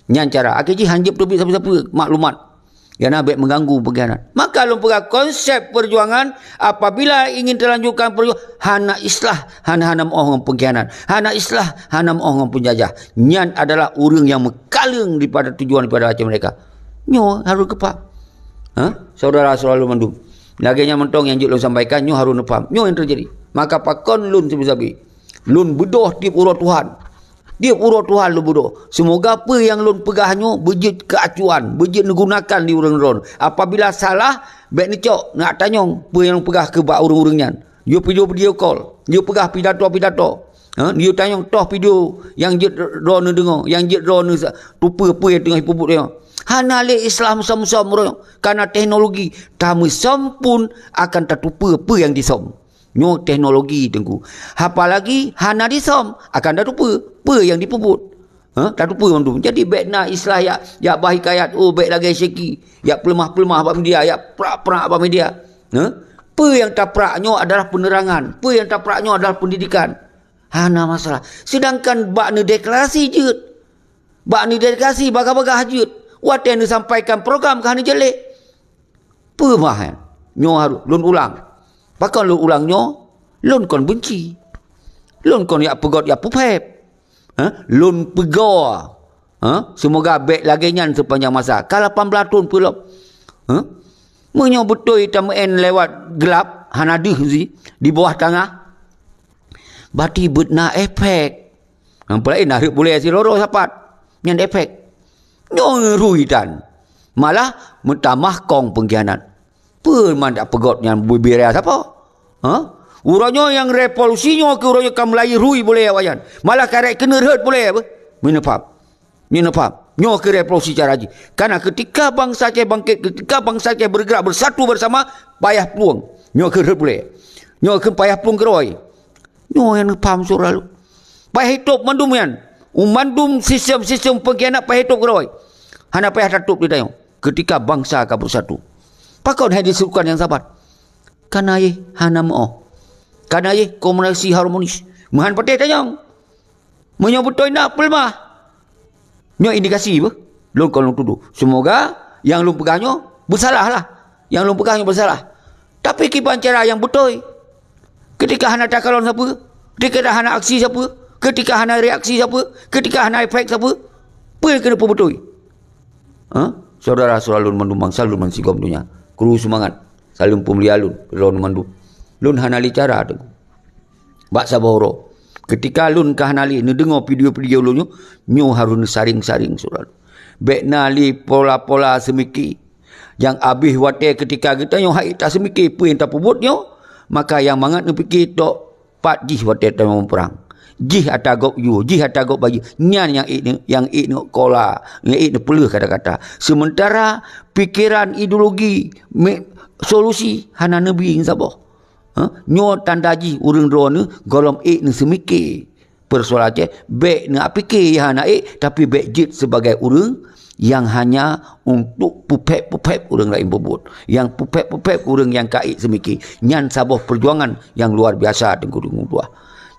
Nyan cara. Akhé jih hanjeuet teubiet sapeue-sapeue maklumat. Nyang na bék meuganggu peungkhianat. Maka lôn peugah konsep peujuangan, apabila ingin talanjutkan peujuangan, hana islah, hana, hana meuoh ngon peungkhianat. Hana islah, hana meuoh ngon peunjajah. Nyan adalah ureuëng nyang meukaleueng daripada tujuan daripada até meureka. Nyoe harôh geupham. Ha? Syedara-syedara lôn mandum. Lagée nyan mantong nyang jeuet lôn sampaikan, nyoe harôh neupham. Nyoe nyang teujadi. Maka pakon lôn sabe-sabe? Lôn beudôh tieb uroe Tuhan. Tieb uroe Tuhan lôn beudôh. Seumoga peue nyang lôn peugah nyoe beujeuet keuacuan, beujeuet neugunakan di ureuëng droeneuh. Apabila salah, bék neucok, neutanyong peue nyang lôn peugah keu bak ureuëng-ureuëng nyan. Yue video-video call, yue peugah pidato-pidato. Ha, yue tanyong toh video nyang jeuet droeneuh deungoe, nyang jeuet droeneuh sa-, tupeue peue nyang teungoh jipeubuet nyoe. Hana lé Islam som-som uroe nyoe, kana teknologi, tameusom pun akan tatupeue peue nyang disom. Nyoe teknologi, Teungku. Apalagi hana disom, akan tatupeue peue nyang dipeubuet. Ha? Tatupeue mandum. Jadi, bék na islah yak, yak bahikayat, oh, bék lagée syeki, yak peuleumah-peuleumah bak media, yak prak-prak bak media. Ha? Peue nyang taprak nyoe adalah peuneurangan. Peue nyang taprak nyoe adalah peundidikan. Hana masalah. Seudangkan bak neudeklarasi jeuet. Bak neudeklarasi bagah-bagah jeuet. Watée neusampaikan program ka hana jeuet lé. Peue meu'ah nyan? Nyoe harôh lôn ulang. Pakon lôn ulang nyoe? Lôn kon beunci. Lôn kon yak peugét yak peuphép. Ha? Lôn peugoe. Ha? Seumoga bék lagée nyan seupanjang masa. Ka lapan blaih thon peulom. Ha? Meunyoe beutôi tameu'en lewat glab, hana deuh zi, di bawah tangah, berarti beuet na efek. Nyang peulaén na rhot bulée sidroe-droe sapat. Nyan efek. Nyoe ngeurui tan. Malah meutamah kong peungkhianat. Peue man dak peugét nyan bubira sapo? Ha? Uroe nyoe nyang revolusi nyoe keu uroe nyoe ka meulayeue rhot bulée awaknyan. Malah karek keuneuk rhot bulée beuh. Meuneupam. Meuneupam. Nyoe keu revolusi cara jih. Karena ketika bangsa Aceh bangkit, ketika bangsa Aceh bergerak bersatu bersama, payah plueng. Nyoe keu rhot bulée. Nyoe keu payah plueng keurôi. Nyoe nyang neupaham syedara lôn. Payah itôb mandum nyan. U mandum sistem-sistem peungkhianat payah itôb keurôi. Hana payah tatôb di tanyoe. Ketika bangsa ka beusatu. Pakon hai diserukan nyang sabat? Kana jih hana meu'oh. Kana jih komunikasi harmonis. Meuhan patéh tanyong. Meunyoe beutôi na peuleumah. Nyoe indikasi beuh. Lôn kon lôn tudoh. Seumoga nyang lôn peugah nyoe beusalah lah. Nyang lôn peugah nyoe beusalah. Tapi kiban cara nyang beutôi. Keutika hana takalon sapeue, keutika hana aksi sapeue, keutika hana reaksi sapeue, keutika hana efek sapeue, peue keuneuk peubeutôi? Ha? Syedara-syedara lôn mandum bansa lôn bansigom donya. Kru seumangat. Saleuem peumulia lôn, droeneuh mandum. Lôn hana lé cara teungku. Bak saboh uroe. Keutika lôn ka hana lé neudeungoe video-video lôn nyoe, nyoe harôh neusaréng-saréng syedara lôn. Bék na lé pola-pola seumike. Nyang abéh watée keutika geutanyoe hana taseumike peue nyang tapeubuet nyoe, maka nyang mangat neupike tok pat jih watée tanyoe muprang. Jih ata gob yue, jih ata gob bayeue. Nyan nyang ék neu-, nyang ék neukola, nyang ék neupeuleueh kata-kata. Seumeuntara pikeran ideologi me-, solusi hana neubi saboh. Ha? Nyoe tanda jih ureuëng droeneuh gohlom ék neuseumike. Peusoalan Aceh, bék neuapike nyang hana ék, tapi bék jeuet sibagai ureuëng nyang hanya untuk peuphép-peuphép ureuëng laén peubuet. Nyang peuphép-peuphép ureuëng nyang ka ék seumike. Nyan saboh peujuangan nyang luar biasa teungku-teungku tuha.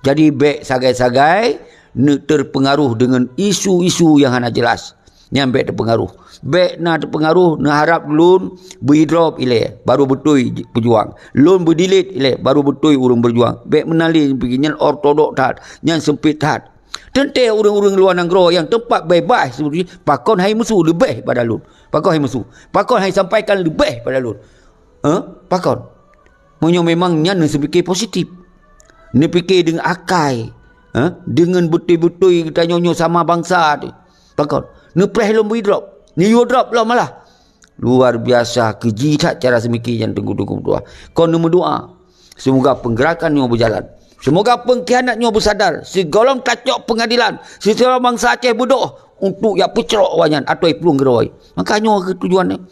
Jadi bék sagai-sagai neuteupeungaruh deungon isu-isu nyang hana jelas. Nyan bék teupeungaruh. Bék na teupeungaruh neuharab lôn beu-drop ilée, barô beutôi peujuang. Lôn beu-delete ilée, barô beutôi ureuëng beujuang. Bék meunan lé pike nyan ortodok that, nyan seumpét that. Teuntée ureuëng-ureuëng luwa nanggroe nyang teumpat beubaih seperti pakon hai meusu leubeh pada lôn. Pakon hai meusu. Pakon hai sampaikan leubeh pada lôn. Eh? Pakon? Meunyoe memang nyan neuseupiké positif. Neupike deungon akai. Eh? Deungon beutôi-beutôi geutanyoe nyoe sama bansa tu. Pakon? Neupreh lom bri drop. Neuyue drop lom malah. Luar biasa keuji that cara seumiki nyan teungku-teungku meutuah. Kon neumeudoa. Semoga penggerakan nyoe berjalan. Semoga pengkhianat nyoe bersadar. Sigohlom tacok pengadilan. Sigohlom bansa Aceh beudôh untuk jak peucrok awaknyan atau iplueng keudroe. Maka nyoe keuh tujuan nyoe.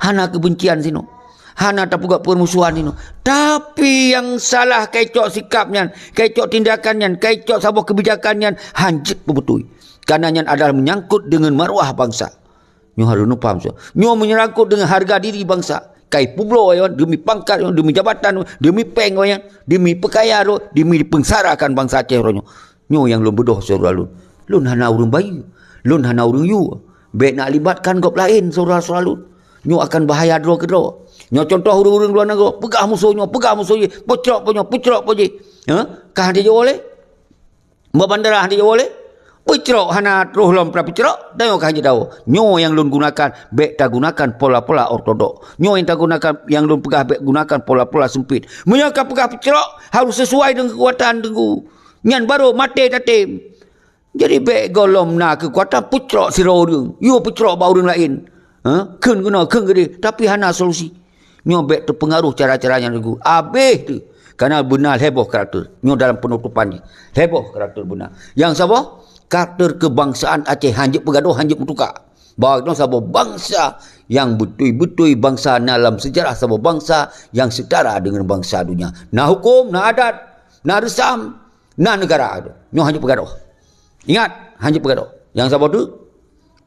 Hana keubencian sinoe. Hana tapeugah permusuhan sinoe. Tapi nyang salah keu cok sikap nyan, keu cok tindakan nyan, keu cok saboh keubijakan nyan, hanjeuet beubeutôi. Karena nyan adalah menyangkut deungon maruah bansa. Nyoe harôh neupaham, so. Nyoe menyangkut deungon hareuga diri bansa. Kai peubloe nyan demi pangkat, nyan demi jabatan, nyan demi péng, nyan demi peukaya, nyan demi peungsarakan bansa Aceh uroe nyoe. Nyoe nyang lôn beudôh syedara lôn. Lôn hana ureuëng bayeue. Lôn hana ureuëng yue. Bék na libatkan gob laén syedara-syedara lôn. Nyoe akan bahaya droe keudroe. Nyoe contoh ureuëng-ureuëng luwa nanggroe, peugah musoh nyoe, peugah musoh jih, peucrok po nyoe, peucrok po jih. Ha? Ka han jijaweueb lé? Bak bandara han jijaweueb lé? Peucrok hana troh lom pra peucrok, tanyoe ka han jitawö. Nyoe nyang lôn gunakan, bék tagunakan pola-pola ortodok. Nyoe nyang tagunakan, nyang lôn peugah bék gunakan pola-pola seumpit. Meunyoe ka peugah peucrok, harôh sesuai deungon keukuatan teungku. Nyan barô maté tatem. Jadi bék gohlom na keukuatan peucrok sidroe ureuëng, yue peucrok bak ureuëng laén. Ha? Kheun keunoe, kheun keudeh, tapi hana solusi. Nyoe bék teupeungaruh cara-cara nyang teungku. Abéh teuh. Karena beuna lhée boh karakter. Nyoe dalam penutupan jih. Lhée boh karakter beuna. Nyang saboh, karakter keubangsaan Aceh hanjeuet peugadôh, hanjeuet meutuka. Bahwa geutanyoe saboh bansa nyang beutôi-beutôi bansa na lam seujarah saboh bansa nyang seutara deungon bansa donya. Na huköm, na adat, na reusam, na neugara. Nyoe hanjeuet peugadôh. Ingat, hanjeuet peugadôh. Nyang saboh teuk,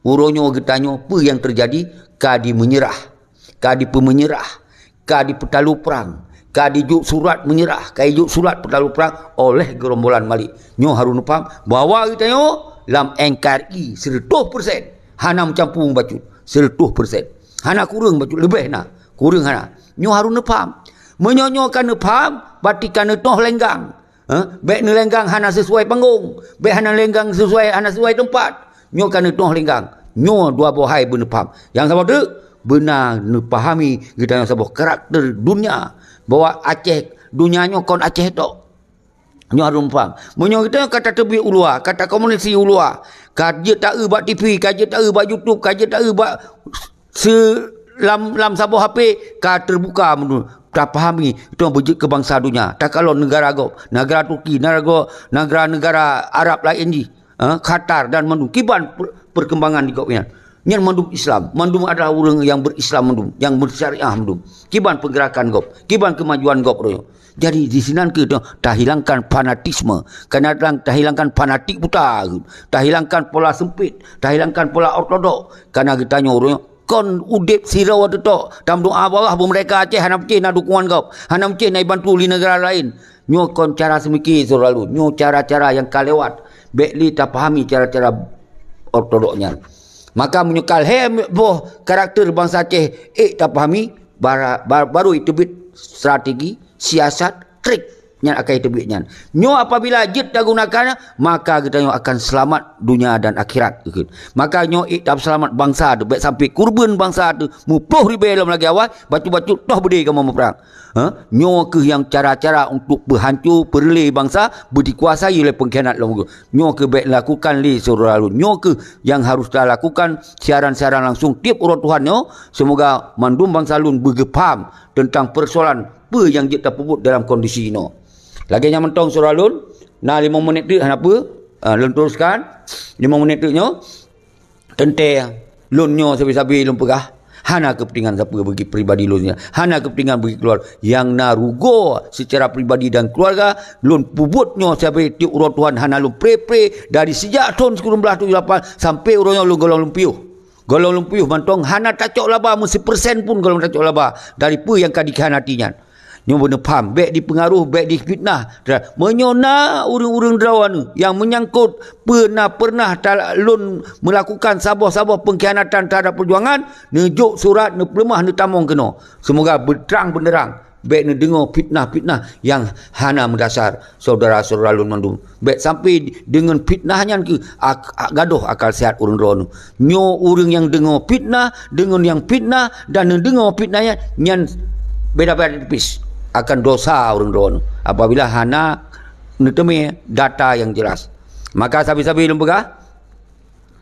uroe nyoe geutanyoe peue nyang teujadi ka dimeunyeurah, ka dipeumeunyeurah, ka dipeutalo prang, ka dijok surat meunyeurah, ka dijok surat peutalo prang oleh geurombolan Malik. Nyoe harôh neupaham bahwa geutanyoe lam N K R I seureutôh persen hana meucampur bacut, seureutôh persen. Hana kureueng bacut, leubeh na, kureueng hana. Nyoe harôh neupaham. Meunyoe nyoe ka neupaham, berarti ka neutoh lenggang. Ha? Bék neulenggang hana sesuai panggong. Bék hana lenggang sesuai, hana sesuai teumpat. Nyoe ka neutoh lenggang. Nyoe dua boh hai beuneupaham. Nyang saboh teuk, beuna neupahami geutanyoe saboh karakter dunia. Bahwa Aceh, dunia nyoe kon Aceh tok. Nyoe harôh neupaham. Meunyoe geutanyoe ka tateubiet u luwa, ka takomunikasi u luwa, ka jeuet taeu bak T V, ka jeuet taeu bak YouTube, ka jeuet taeu bak se-, lam, lam saboh H P ka teubuka meunurot tapahami, itu beujeuet keu bansa donya. Takalon neugara gob, neugara Turki, neugara, neugara-neugara Arab laén jih, eh, Qatar dan mandum. Kiban per-, perkembangan di gobnyan. Nyan mandum Islam. Mandum adalah ureuëng nyang beurislam mandum, nyang bersyariah mandum. Kiban pergerakan gob, kiban kemajuan gob roh. Jadi, di sinan keuh tahilangkan fanatisme. Kadang-kadang tahilangkan fanatik buta, tahilangkan pola sempit, tahilangkan pola ortodok. Karena geutanyoe ureuëng kon udeb sidroe teutok. Tameudoa bak Allah, bak meurdeka Aceh hana meucéh na dukungan gob, hana meucéh na jibantu lé neugara laén. Nyoe kon cara seumike syedara lôn. Nyoe cara-cara nyang ka lewat. Bék lé tapahami cara-cara ortodok nyan. Maka meunyoe ka lhée boh karakter bansa Aceh ék tapahami, bara-, ba-, baru iteubiet strategi, siasat, trik nyang akan iteubiet nyan. Nyoe apabila jeuet tagunakan, maka geutanyoe akan seulamat donya dan akhirat. Maka nyoe ék taseulamat bansa teuh, bék sampoe keureubeuen bansa teuh, muploh ribée lom lagée awai, bacut-bacut toh beudé kamoe muprang. Ha? Nyoe keuh nyang cara-cara untuk peuhanco, peureulée bansa, beudikuasai lé peungkhianat lom. Nyoe keuh bék lakukan lé syedara lôn. Nyoe keuh nyang harôh talakukan siaran-siaran langsung tieb uroe Tuhan nyoe. Seumoga mandum bansa lôn beugeupaham teuntang peusoalan peue nyang jeuet tapeubuet dalam kondisi inoe. Lagée nyan mantong syedara lôn, na limong menit teuk hana peue, ah, lôn teruskan. Limong menit teuk nyoe, teuntée lôn nyoe sabe-sabe lôn peugah, hana keupeuntengan sapeue bagi pribadi lôn nyan, hana keupeuntengan bagi keuluwarga. Nyang na rugoe seucara pribadi dan keuluwarga, lôn peubuet nyoe sabe tieb uroe Tuhan hana lôn pre-pre dari sijak thon sikureueng blaih tujoh lapan sampoe uroe nyoe lôn golom lôn piôh. Golom lôn piôh mantong hana tacok laba meusipeursen pun golom tacok laba dari peue nyang ka dikhianati nyan. Nyoe beuneupham, bék dipeungaroh, bék difitnah. Meunyoe na ureuëng-ureuëng droeneuh nyang meunyangkot peue na peureunah ta-, lôn meulakukan saboh-saboh peungkhianatan teuhadap peujuangan, neujok surat, neupeuleumah, neutamong keunoe. Seumoga beutrang beuneurang. Bék neudeungoe fitnah-fitnah nyang hana meudasar, syedara-syedara lôn mandum. Bék sampai deungon fitnah nyan keuh ak-, ak-, gadôh akal seuhat ureuëng droeneuh. Nyoe ureuëng nyang deungoe fitnah, deungon nyang fitnah, dan neudeungoe fitnah nyan, nyan beda-beda tipis akan dosa ureuëng droeneuh apabila hana neuteumé data nyang jelas. Maka sabe-sabe lôn peugah,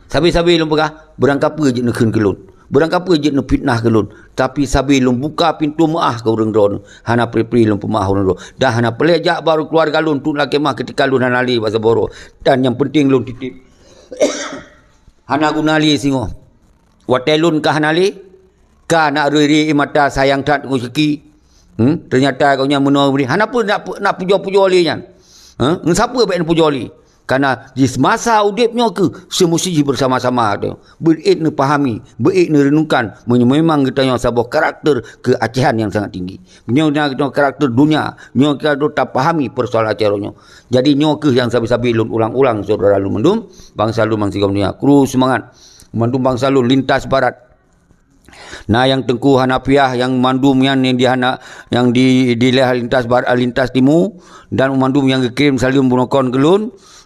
sabe-sabe lôn peugah, beurangkapeue jeuet neukheun keu lôn, beurangkapeue jeuet neufitnah keu lôn, tapi sabe lôn buka pintoe meuáh keu ureuëng droeneuh. Hana pri-pri lôn peumeuáh ureuëng droeneuh, dan hana peureulée jak bak keuluwarga lôn untuk lakée meuáh ketika lôn hana lé bak saboh droe. Dan nyang peunteng lôn titip, hana guna lé singoh. Watée lôn ka hana lé, ka na riri mata sayang that ngon siki. Hmm? Ternyata gobnyan meunoe bri. Hana peue nak, nak pujoe-pujoe lé nyan. Ha? Ngon sapeue bék neupujoe lé? Karena di semasa udeb nyoe keuh seumusti jih bersama-sama tu. Beuet neupahami, beuet neurenungkan meunyoe memang geutanyoe saboh karakter keuacehan nyang sangat tinggi. Nyoe na geutanyoe karakter dunia, nyoe kita tu tapahami persoalan acara nyoe. Jadi nyoe keuh nyang sabe-sabe lôn ulang-ulang syedara lôn mandum, bansa lôn bansigom dunia. Kru seumangat. Mandum bansa lôn lintas barat. Na nyang Teungku Hanafiah nyang mandum nyan nyang di hana, nyang di, di lheueh lintas bar-, lintas timu, dan mandum nyang geukirém saleuem bunoe kon keu lôn,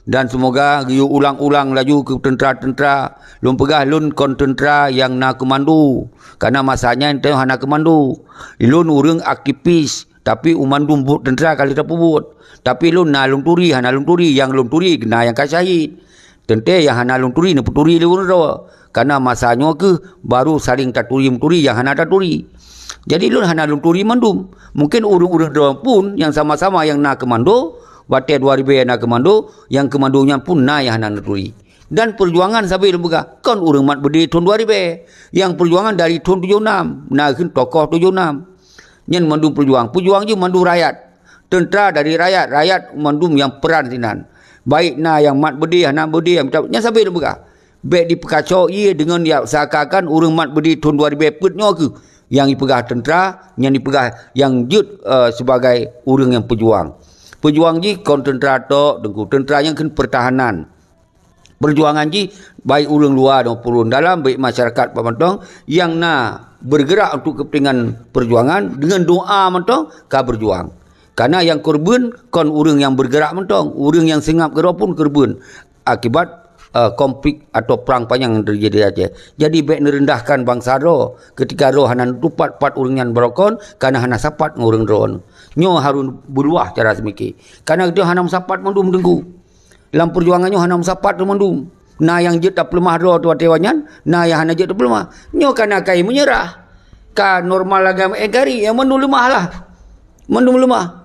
dan seumoga geuyue ulang-ulang laju keu teuntra-teuntra. Lôn peugah lôn kon teuntra nyang na keumando, karena masa nyan teuh hana keumando. Lôn ureuëng aktivis, tapi u mandum buet teuntra ka lheueh tapeubuet. Tapi lôn na lôn turi, hana lôn turi, nyang lôn turi na nyang ka syahid. Teuntée nyang hana lôn turi neupeuturi lé ureuëng droe. Karena masa nyoe keuh baru saléng taturi meuturi nyang hana taturi. Jadi lôn hana lôn turi mandum. Mungken ureuëng-ureuëng droe pun nyang sama-sama nyang na keumando, watée dua ribée na keumando, nyang keumando nyan pun na nyang hana neuturi. Dan peujuangan sabe lôn peugah, kon ureuëng mat beudé thon dua ribée. Nyang peujuangan dari thon tujoh nam, na kheun tokoh tujoh nam. Nyan mandum peujuang. Peujuang jih mandum rakyat. Teuntra dari rakyat, rakyat mandum nyang peran sinan. Baik na nyang mat beudé, hana beudé, nyang mita-, nyan sabe lôn peugah. Bék dipeukaco ie deungon ya seakan-akan ureuëng mat beudé thon dua ribée peuet nyoe keuh nyang jipeugah teuntra, nyang jipeugah nyang jeuet, eh, sebagai ureuëng nyang peujuang. Peujuang jih kon teuntra tok, Teungku. Teuntra nyan kheun pertahanan. Peujuangan jih, baik ureuëng luwa maupun ureuëng dalam, baik masyarakat pat mantong nyang na bergerak untuk kepentingan peujuangan, deungon doa mantong ka beujuang. Karena nyang keureubeuen kon ureuëng nyang bergerak mantong, ureuëng nyang seungab keudroe pun keureubeuen akibat, eh, konflik atau perang panyang nyang teujadi di Aceh. Jadi bék neurendahkan bansa droe ketika droe hana neutupat pat ureuëng nyan barokon, karena hana sapat ngon ureuëng droe. Nyoe harôh beuluwah cara seumike. Karena geutanyoe hana meusapat mandum, Teungku. Lam peujuangan nyoe hana meusapat mandum. Na nyang jeuet tapeuleumah droe tu watée nyan, na nyang hana jeuet tapeuleumah. Nyoe ka na kayée meunyeurah. Ka normal lagée NKRI, nyang mandum leumah lah. Mandum leumah.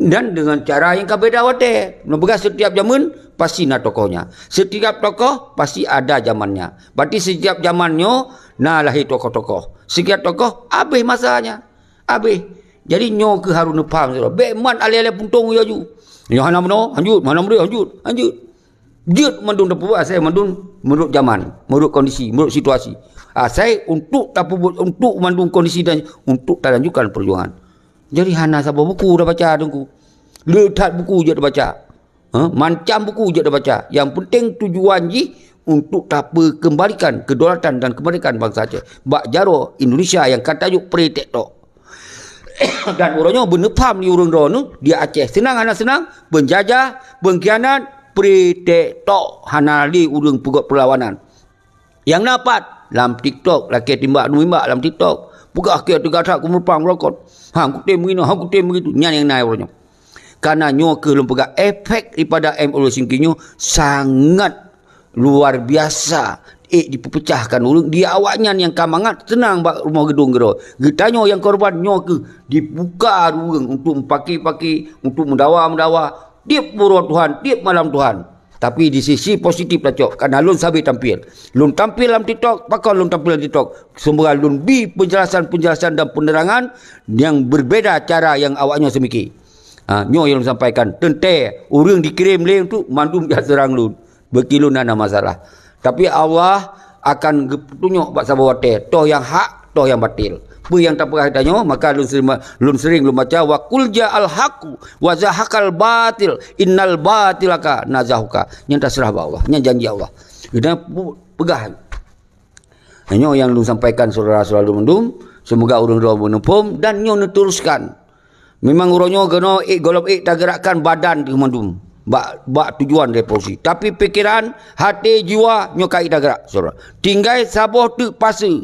Dan dengan cara nyang ka beda watée. Neupeugah setiap zaman pasti na tokohnya. Setiap tokoh pasti ada zamannya. Berarti setiap zaman nyoe na lahé tokoh-tokoh. Setiap tokoh habéh masanya. Habéh. Jadi nyoe keuh harôh neupaham sidroe. Bék mat alé-alé puntông laju. Nyoe hana meunoe, hanjeuet, hana meunoe, hanjeuet, hanjeuet. Jeuet mandum tapeubuet asai mandum meunurot zaman, meunurot kondisi, meunurot situasi. Asai untuk tapeubuet, untuk mandum kondisi dan untuk talanjutkan peujuangan. Jadi hana saboh buku tabaca, Teungku. Le that buku jeuet tabaca. Ha, macam buku jeuet tabaca. Nyang peunteng tujuan jih untuk tapeukeumbalikan kedaulatan dan keumerdekaan bansa Aceh bak jaroe Indonesia nyang ka tajok pre tok. Dan uroe nyoe beuneupaham lé ureuëng droeneuh di Aceh, seunang hana seunang, peunjajah, peungkhianat, pre tok, hana lé ureuëng peugöt peulawanan. Nyang na pat lam TikTok, lakée timbak dum imbak lam TikTok. Peugah keu teuga that keumeupang beurokot. Hang kutem begini, hang kutem begitu. Nyan nyang na uroe nyoe. Karena nyoe keuh lôn peugah efek daripada M O L Singki nyoe sangat luar biasa. Eh, dipeupecahkan ureuëng di awaknyan nyang ka mangat seunang bak rumoh geudong keudroe. Geutanyoe nyang korban nyoe keuh dibuka ruweueng untuk meupaké-paké, untuk meudawa-meudawa. Tiep uroe Tuhan, tiep malam Tuhan. Tapi di sisi positif tacok, karena lôn sabe tampil. Lôn tampil lam TikTok, pakon lôn tampil lam TikTok? Seumoga lôn bi penjelasan-penjelasan dan penerangan yang berbeda cara yang awaknyoe seumike. Ha, nyoe yang lôn sampaikan. Teuntée, ureuëng dikirém lé untuk mandum jak seurang lôn. Beuki lôn hana masalah. Tapi Allah akan geutunyok bak saboh watée, toh nyang hak, toh nyang batil. Peue nyang tapeugah tanyoe, maka lôn sering, lôn sering lôn baca, "Wa qul ja'al haqqu wa zahaqal batil, innal batila kana zahuqa." Nyan taseurah bak Allah, nyan janji Allah. Geutanyoe pu-, peugah. Nyoe nyang lôn sampaikan syedara-syedara lôn mandum, seumoga ureuëng droe meuneupom dan nyoe neuteruskan. Memang uroe nyoe keunoe ék gohlom ék tageurakkan badan teuh mandum bak, bak tujuan revolusi. Tapi pikeran, haté, jiwa nyoe ka ék tageurak, syedara. Tinggai saboh teuk pase.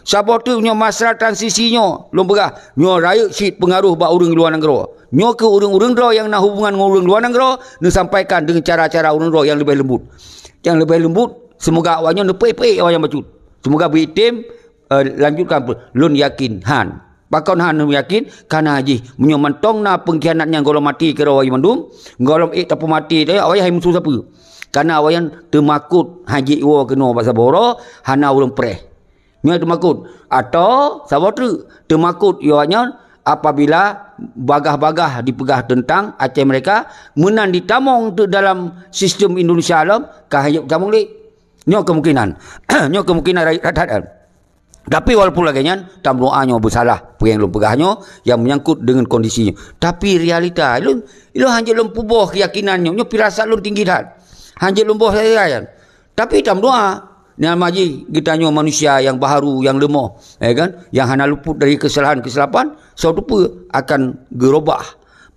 Saboh teuk nyoe masa transisi nyoe, lôn peugah, nyoe rayeuk cit peungaroh bak ureuëng luwa nanggroe. Nyoe keuh ureuëng-ureuëng droe nyang na hubungan ngon ureuëng luwa nanggroe, neusampaikan deungon cara-cara ureuëng droe nyang leubeh leumbut. Nyang leubeh leumbut, seumoga awaknyoe neupeuék-peuék awaknyan bacut. Seumoga beuitem, eh, lanjutkan pe-, lôn yakin han. Pakon han lôn yakin? Kana jih, meunyoe mantong na peungkhianat nyang gohlom maté keudroe awaknyan mandum, gohlom ék tapeumaté teuh, awaknyan hai musoh sapeue. Kana awaknyan teumakot han jiwoe keunoe bak saboh uroe, hana ureuëng preh. Nyoe teumakot. Atau saboh treuk teumakot awaknyan apabila bagah-bagah dipeugah teuntang Aceh Merdeka, meunan ditamong teuk dalam sistem Indonesia lom, ka han jeuet tamong lé. Nyoe kemungkinan. Nyoe kemungkinan rai-, that-that. Tapi walaupun lagée nyan, tameudoá nyoe beusalah peue nyang lôn peugah nyoe nyang menyangkut deungon kondisi nyoe. Tapi realita, lôn, lôn han jeuet lôn peuboh keuyakinan nyoe, nyoe firasat lôn tinggi that. Han jeuet lôn boh sagai-sagai nyan. Tapi tameudoá, nama jih geutanyoe manusia nyang baharu, nyang leumoh, ya kan? Nyang hana luput dari keusalahan-keusalahan, soe teupeu akan geurobah.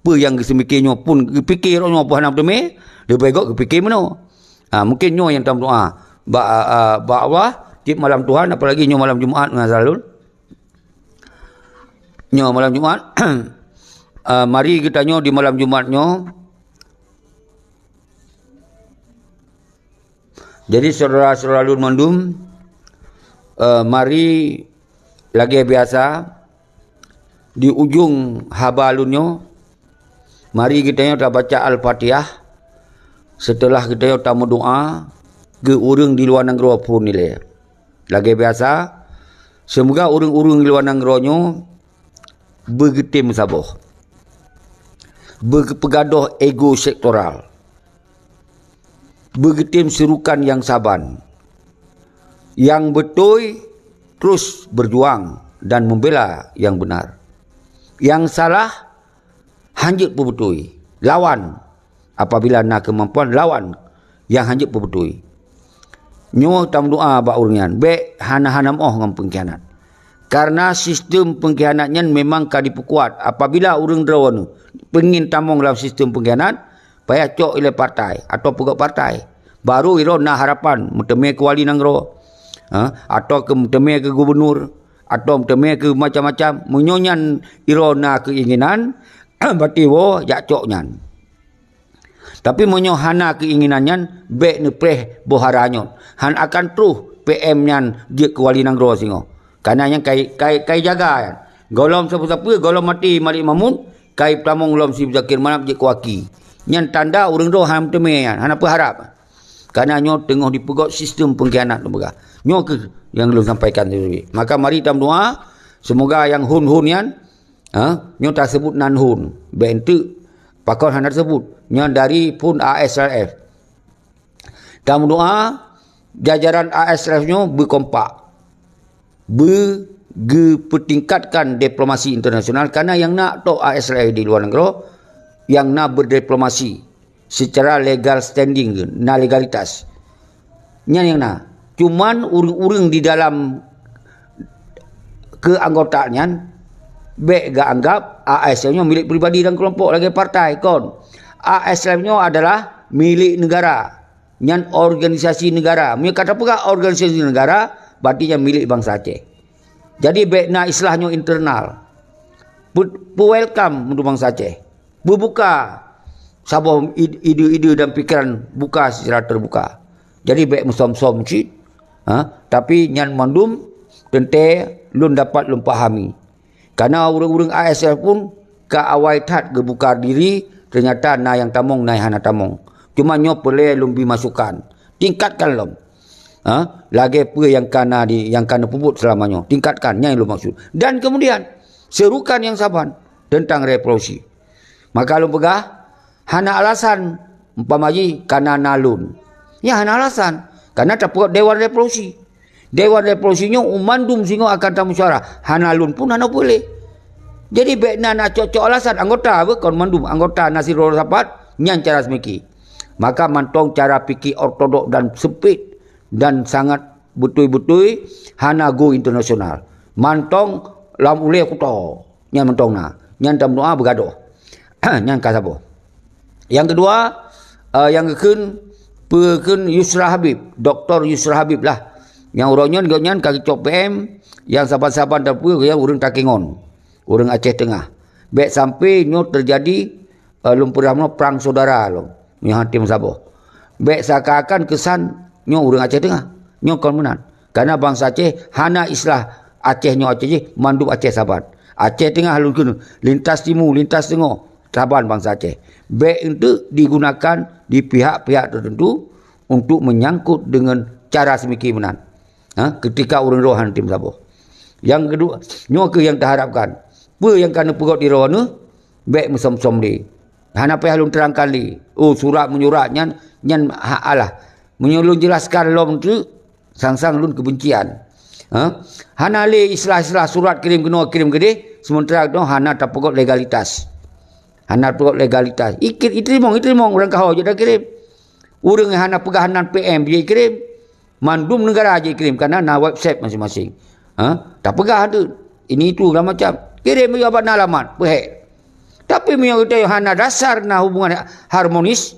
Peue nyang geuseumiké nyoe pun geupike roh nyoe pun hana meuteumé, leubeh gét geupike meunoe. Ha, mungkin nyoe nyang tameudoá bak, a, a, bak Allah, tiep malam Tuhan, apalagi nyoe malam Jumat ngon Azalun. Nyoe malam Jumat, a, mari geutanyoe di malam Jumat nyoe. Jadi, syedara-syedara lôn mandum, eh, mari lagée biasa, di ujong haba lôn nyoe, mari geutanyoe tabaca Al-Fatihah. Seuteulah geutanyoe tameudoá keu ureuëng di luwa nanggroe phon ilée. Lagée biasa, seumoga ureuëng-ureuëng di luwa nanggroe nyoe beugeutem saboh, beupeugadôh ego sektoral, beugeutem seurukan nyang saban, nyang beutôi terus beujuang dan meubela nyang beunar. Nyang salah han jeuet peubeutôi, lawan. Apabila na keumampuan, lawan nyang han jeuet peubeutôi. Nyoe tameudoá bak ureuëng nyan, bék hana-hana meuoh ngon peungkhianat. Kareuna sistem peungkhianat nyan memang ka jipeukuat. Apabila ureuëng droeneuh peungén tamong lam sistem peungkhianat, payah cok ilée partai atawa peugét partai. Baru droe na harapan meuteumé keu wali nanggroe, ha, atawa keu meuteumé keu gubunur, atawa meuteumé keu macam-macam. Meunyoe nyan droe na keuinginan, berarti woe jak cok nyan. Tapi meunyoe hana keuinginan nyan, bék neupreh boh hara nyoe. Han akan troh P M nyan jeuet keu wali nanggroe singoh. Kareuna nyan kai, kai, kai jaga nyan. Gohlom sapeue-sapeue, gohlom maté Malik Mahmud, kai peutamong lom si Zakir Manaf jeuet keu aki. Nyan tanda ureuëng droe hana meuteumé nyan, hana peuharab. Kareuna nyoe teungoh dipeugét sistem peungkhianat lôn peugah. Nyoe kheueh nyang lôn sampaikan tadi. Maka mari tameudoá, seumoga nyang hon-hon nyan, ha, nyoe taseubut nan hon, bék enteuk pakon hana taseubut. Nyoe dari phon A S R F. Tameudoá jajaran A S R F nyoe beukompak, beugeupeutingkatkan diplomasi internasional, kareuna nyang na tok A S R F di luwa nanggroe, nyang na berdiplomasi secara legal standing, na legalitas. Nyan nyang na. Cuman ureuëng-ureuëng di dalam keanggotaan nyan, bék geuanggap A S F nyoe milék pribadi dan kelompok lagée partai, kon. A S F nyoe adalah milék negara. Nyan organisasi negara. Meunyoe ka tapeugah organisasi negara, berarti nyan milék bansa Aceh. Jadi, bék na istilah nyoe internal. Peu-, peu-welcome untuk bansa Aceh. Beubuka saboh id-, ide-ide dan pikeran buka secara terbuka. Jadi, bék meusom-som cit. Ha? Tapi nyan mandum teuntée lôn dapat lôn pahami. Kareuna ureuëng-ureuëng A S F pun ka awai that geubuka diri, teunyata na nyang tamong, na nyang hana tamong. Cuma nyoe peureulée lôn bi masukan. Tingkatkan lom. Ha? Lagée peue nyang ka na di, nyang ka neupeubuet seulama nyoe. Tingkatkan, nyan nyang lôn maksud. Dan kemudian, seurukan nyang saban teuntang revolusi. Maka lôn peugah, hana alasan umpama jih kana na lôn. Nyan hana alasan. Kareuna tapeugot Dewan Revolusi. Dewan Revolusi nyoe mandum singoh akan tamusyawarah. Hana lôn pun hana peureulée. Jadi, bék na, na cok-cok alasan anggota, beuh, kon mandum anggota na sidroe sapat, nyan cara seumiki. Maka mantong cara pike ortodok dan sempit dan sangat beutôi-beutôi hana go internasional. Mantong lam ulée kuto. Nyan mantong na. Nyan tameudoa beugadôh. Nyan ka saboh. Nyang keudua, eh, nyang geukheun, peue kheun Yusra Habib, Doktor Yusra Habib lah. Nyang uroe nyoe gobnyan ka geucok P M, nyang saban-saban tapeue gobnyan ureuëng takengon, ureuëng Aceh Teungah. Bék sampai nyoe teujadi, eh, lôn peugah meunoe, prang syedara lom, nyang hana meusaboh. Bék seakan-akan keusan nyoe ureuëng Aceh Teungah. Nyoe kon meunan. Karena bansa Aceh hana istilah Aceh nyoe Aceh jih, mandum Aceh saban. Aceh Teungah lôn kheun, lintas timu, lintas teungoh, saban bansa Aceh. Bék eunteuk digunakan di pihak-pihak tertentu untuk menyangkut dengan cara semikieu meunan. Ha, ketika ureuëng droe hana tem saboh. Nyang keudua, nyoe kheueh nyang taharapkan. Peue nyang ka neupeugot di droeneuh, bék meusom-som lé. Hana payah lôn terangkan lé. Oh, surat menyurat nyan, nyan hak Allah. Meunyoe lôn jelaskan lom teuk, sang-sang lôn keubencian. Ha? Hana lé istilah-istilah surat kirim keunoe, kirim keudeh, sementara keunoe hana tapeugot legalitas. Hana tapeugot legalitas. Ikir, iteurimong, iteurimong ureuëng kaho jeuet takirim. Ureuëng nyang hana peugah nan P M jeuet kirim. Mandum neugara jeuet kirim, karena na website masing-masing. Ha? Tapeugah tu, ini itu segala macam. Kirim juga bak na alamat, peuhek. Tapi meunyoe geutanyoe hana dasar na hubungan harmonis,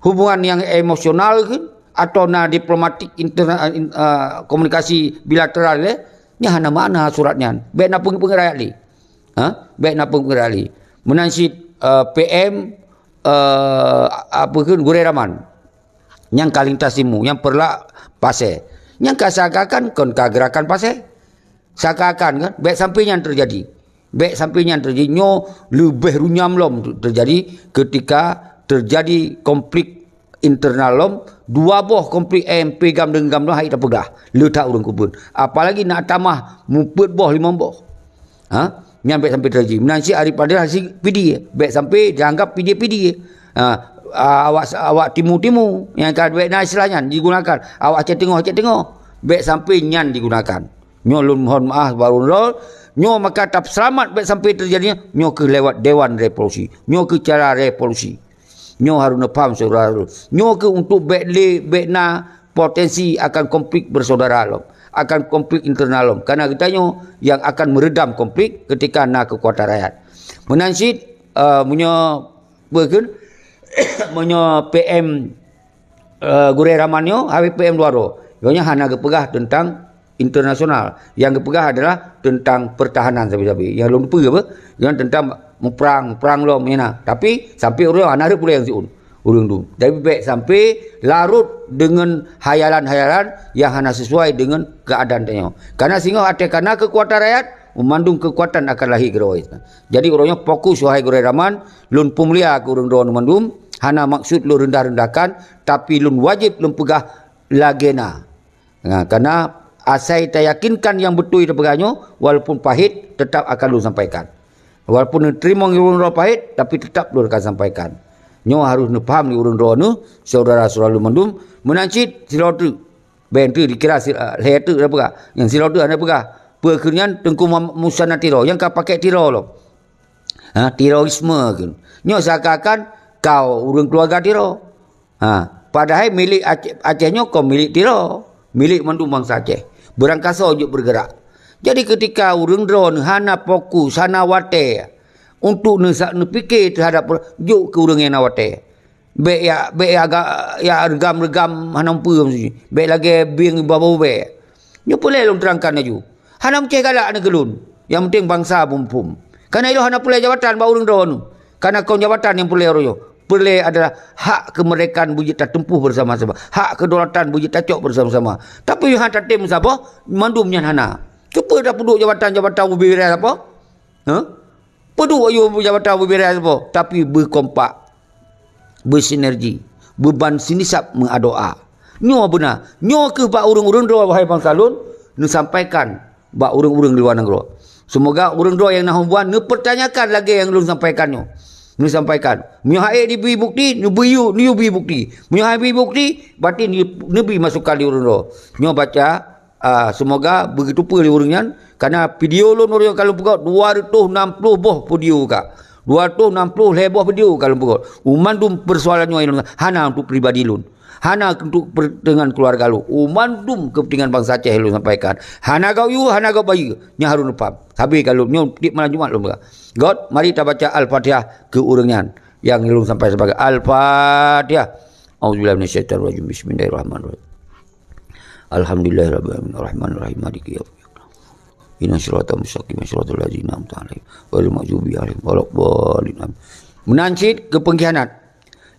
hubungan nyang emosional kheun, atau na diplomatik interna-, in-, ah, komunikasi bilateral lé, nyan hana makna surat nyan. Bék na peungét-peungét rakyat lé. Ha? Bék na peungét-peungét rakyat lé. Meunan cit, eh, P M, eh, apa kheun, Gurée Rahman. Nyang ka lintas timu, nyang peureulak pasé. Nyang ka seakan-akan kon ka gerakan pasé. Seakan-akan kan, bék sampai nyan teujadi. Bék sampai nyan teujadi. Nyoe leubeh runyam lom teujadi ketika teujadi konflik internal lom, dua boh konflik M P GAM deungon GAM nyoe hai tapeugah, le that ureuëng kubeuen. Apalagi na tamah mupeuet boh, limong boh. Ha? Nyan bék sampai teujadi. Meunan cit daripada hasil P D A, bék sampai dianggap P D A, P D A. Ha, awak, awak timu-timu, nyang ka bék na istilah nyan digunakan. Awak Aceh Teungoh, Aceh Teungoh. Bék sampai nyan digunakan. Nyoe lôn mohon maaf bak ureuëng droe. Nyoe maka tapeuseulamat bék sampai teujadi nyoe, nyoe kheueh lewat Dewan Revolusi. Nyoe kheueh cara revolusi. Nyoe harôh neupaham syedara. Nyoe kheueh untuk bék lé, bék na potensi akan konflik bersaudara lom, akan konflik internal lom. Karena geutanyoe nyang akan meredam konflik ketika na kekuatan rakyat. Meunan cit, eh, meunyoe, apa kheun, meunyoe P M, eh, Gurée Rahman nyoe, habéh P M dua droe. Nyoe hana geupeugah teuntang internasional. Nyang geupeugah adalah teuntang peurtahanan sabe-sabe. Nyang lôn peue apa? Nyang teuntang muprang, muprang lom nyan na. Tapi sampai ureuëng hana rhot puléh nyang siôn. Ureuëng dum. Tapi bék sampai larot deungon hayalan-hayalan nyang hana sesuai deungon keuadaan tanyoe. Karena singoh até kana keukuatan rakyat, mandum keukuatan akan lahé keudroe. Jadi ureuëng nyoe fokus, wahai Gurée Rahman, lôn peumulia keu ureuëng droeneuh mandum, hana maksud lôn rendah-rendahkan, tapi lôn wajéb lôn peugah lagée na. Nah, karena asai tayakinkan nyang beutôi tapeugah nyoe, walaupun pahit, tetap akan lôn sampaikan. Walaupun neuteurimong ureuëng droe pahit, tapi tetap lôn akan sampaikan. Nyoe harôh neupaham lé ureuëng droeneuh, syedara-syedara lôn mandum, meunan cit sidroe teuk. Bék teuk dikira si-, lhée teuk tapeugah. Nyang sidroe teuk hana peugah. Peue kheun nyan Teungku Muhammad Musa na tiroe, nyang ka pakai tiroe lom. Ha, terorisme kheun. Nyoe seakan-akan kau ureuëng keuluwarga tiroe. Ha, padahai milék Aceh, Aceh nyoe kon milék tiroe, milék mandum bansa Aceh. Beurangkasoe jeuet beureugerak. Jadi ketika ureuëng droeneuh hana fokus, hana watée untuk neusa-, neupike teuhadap per-, jok keu ureuëng nyang na watée. Bék ya, bék ya ga-, ya reugam-reugam hana peue meusti. Bék lagée bieng babah ubée. Nyoe peureulée lôn terangkan laju. Hana meucéh galak aneuk keu lôn. Nyang penting bansa muphom. Karena ilôn hana peureulée jabatan bak ureuëng droeneuh. Karena kon jabatan nyang peureulée uroe nyoe. Peureulée adalah hak kemerdekaan beujeuet tateumpôh bersama-sama. Hak kedaulatan beujeuet tacok bersama-sama. Tapi hana tatem saboh, mandum nyan hana. Keupeue tapeuduek jabatan-jabatan ubé wirai saboh? Huh? Peuduek ayue jabatan ubé wirai saboh, tapi beukompak, beusinergi, beuban sinisab meuadoa. Nyoe beuna, nyoe kheueh bak ureuëng-ureuëng droe, wahai bansa lôn, neusampaikan bak ureuëng-ureuëng di luwa nanggroe. Seumoga ureuëng droe nyang na hubungan neupeurtanyakan lagée nyang lôn sampaikan nyoe. Neusampaikan. Meunyoe hana neubri bukeuti, neubri, neubri bukeuti. Meunyoe hana neubri bukeuti, berarti neu-, neubri masukan di ureuëng droe. Nyoe baca, Ah, seumoga beugeutupeue lé ureuëng nyan, karena video lôn ureuëng ka lôn peugot dua ratus enam puluh boh video ka. Dua ratus enam puluh lhée boh video ka lôn peugot. Mandum peusoalan nyoe hana untuk pribadi lôn. Hana untuk kepentingan keluarga lôn. Oh, mandum kepentingan bansa Aceh lôn sampaikan. Hana gob yue, hana gob bayeue. Nyan harôh neupaham. Sabe ka lôn nyoe tiep malam Jumat lôn peugah. Göt, mari tabaca Al-Fatihah keu ureuëng nyan nyang lôn sampai sebagai Al-Fatihah. Auzubillahi minasyaitonirrajim. Bismillahirrahmanirrahim. Alhamdulillahirabbil alamin. Arrahmanirrahim. Maliki yaumiddin. Ihdinas siratal mustaqim, siratal ladzina an'amta 'alaihim, ghairil maghdubi 'alaihim waladdallin. Amin. Meunan cit keu pengkhianat.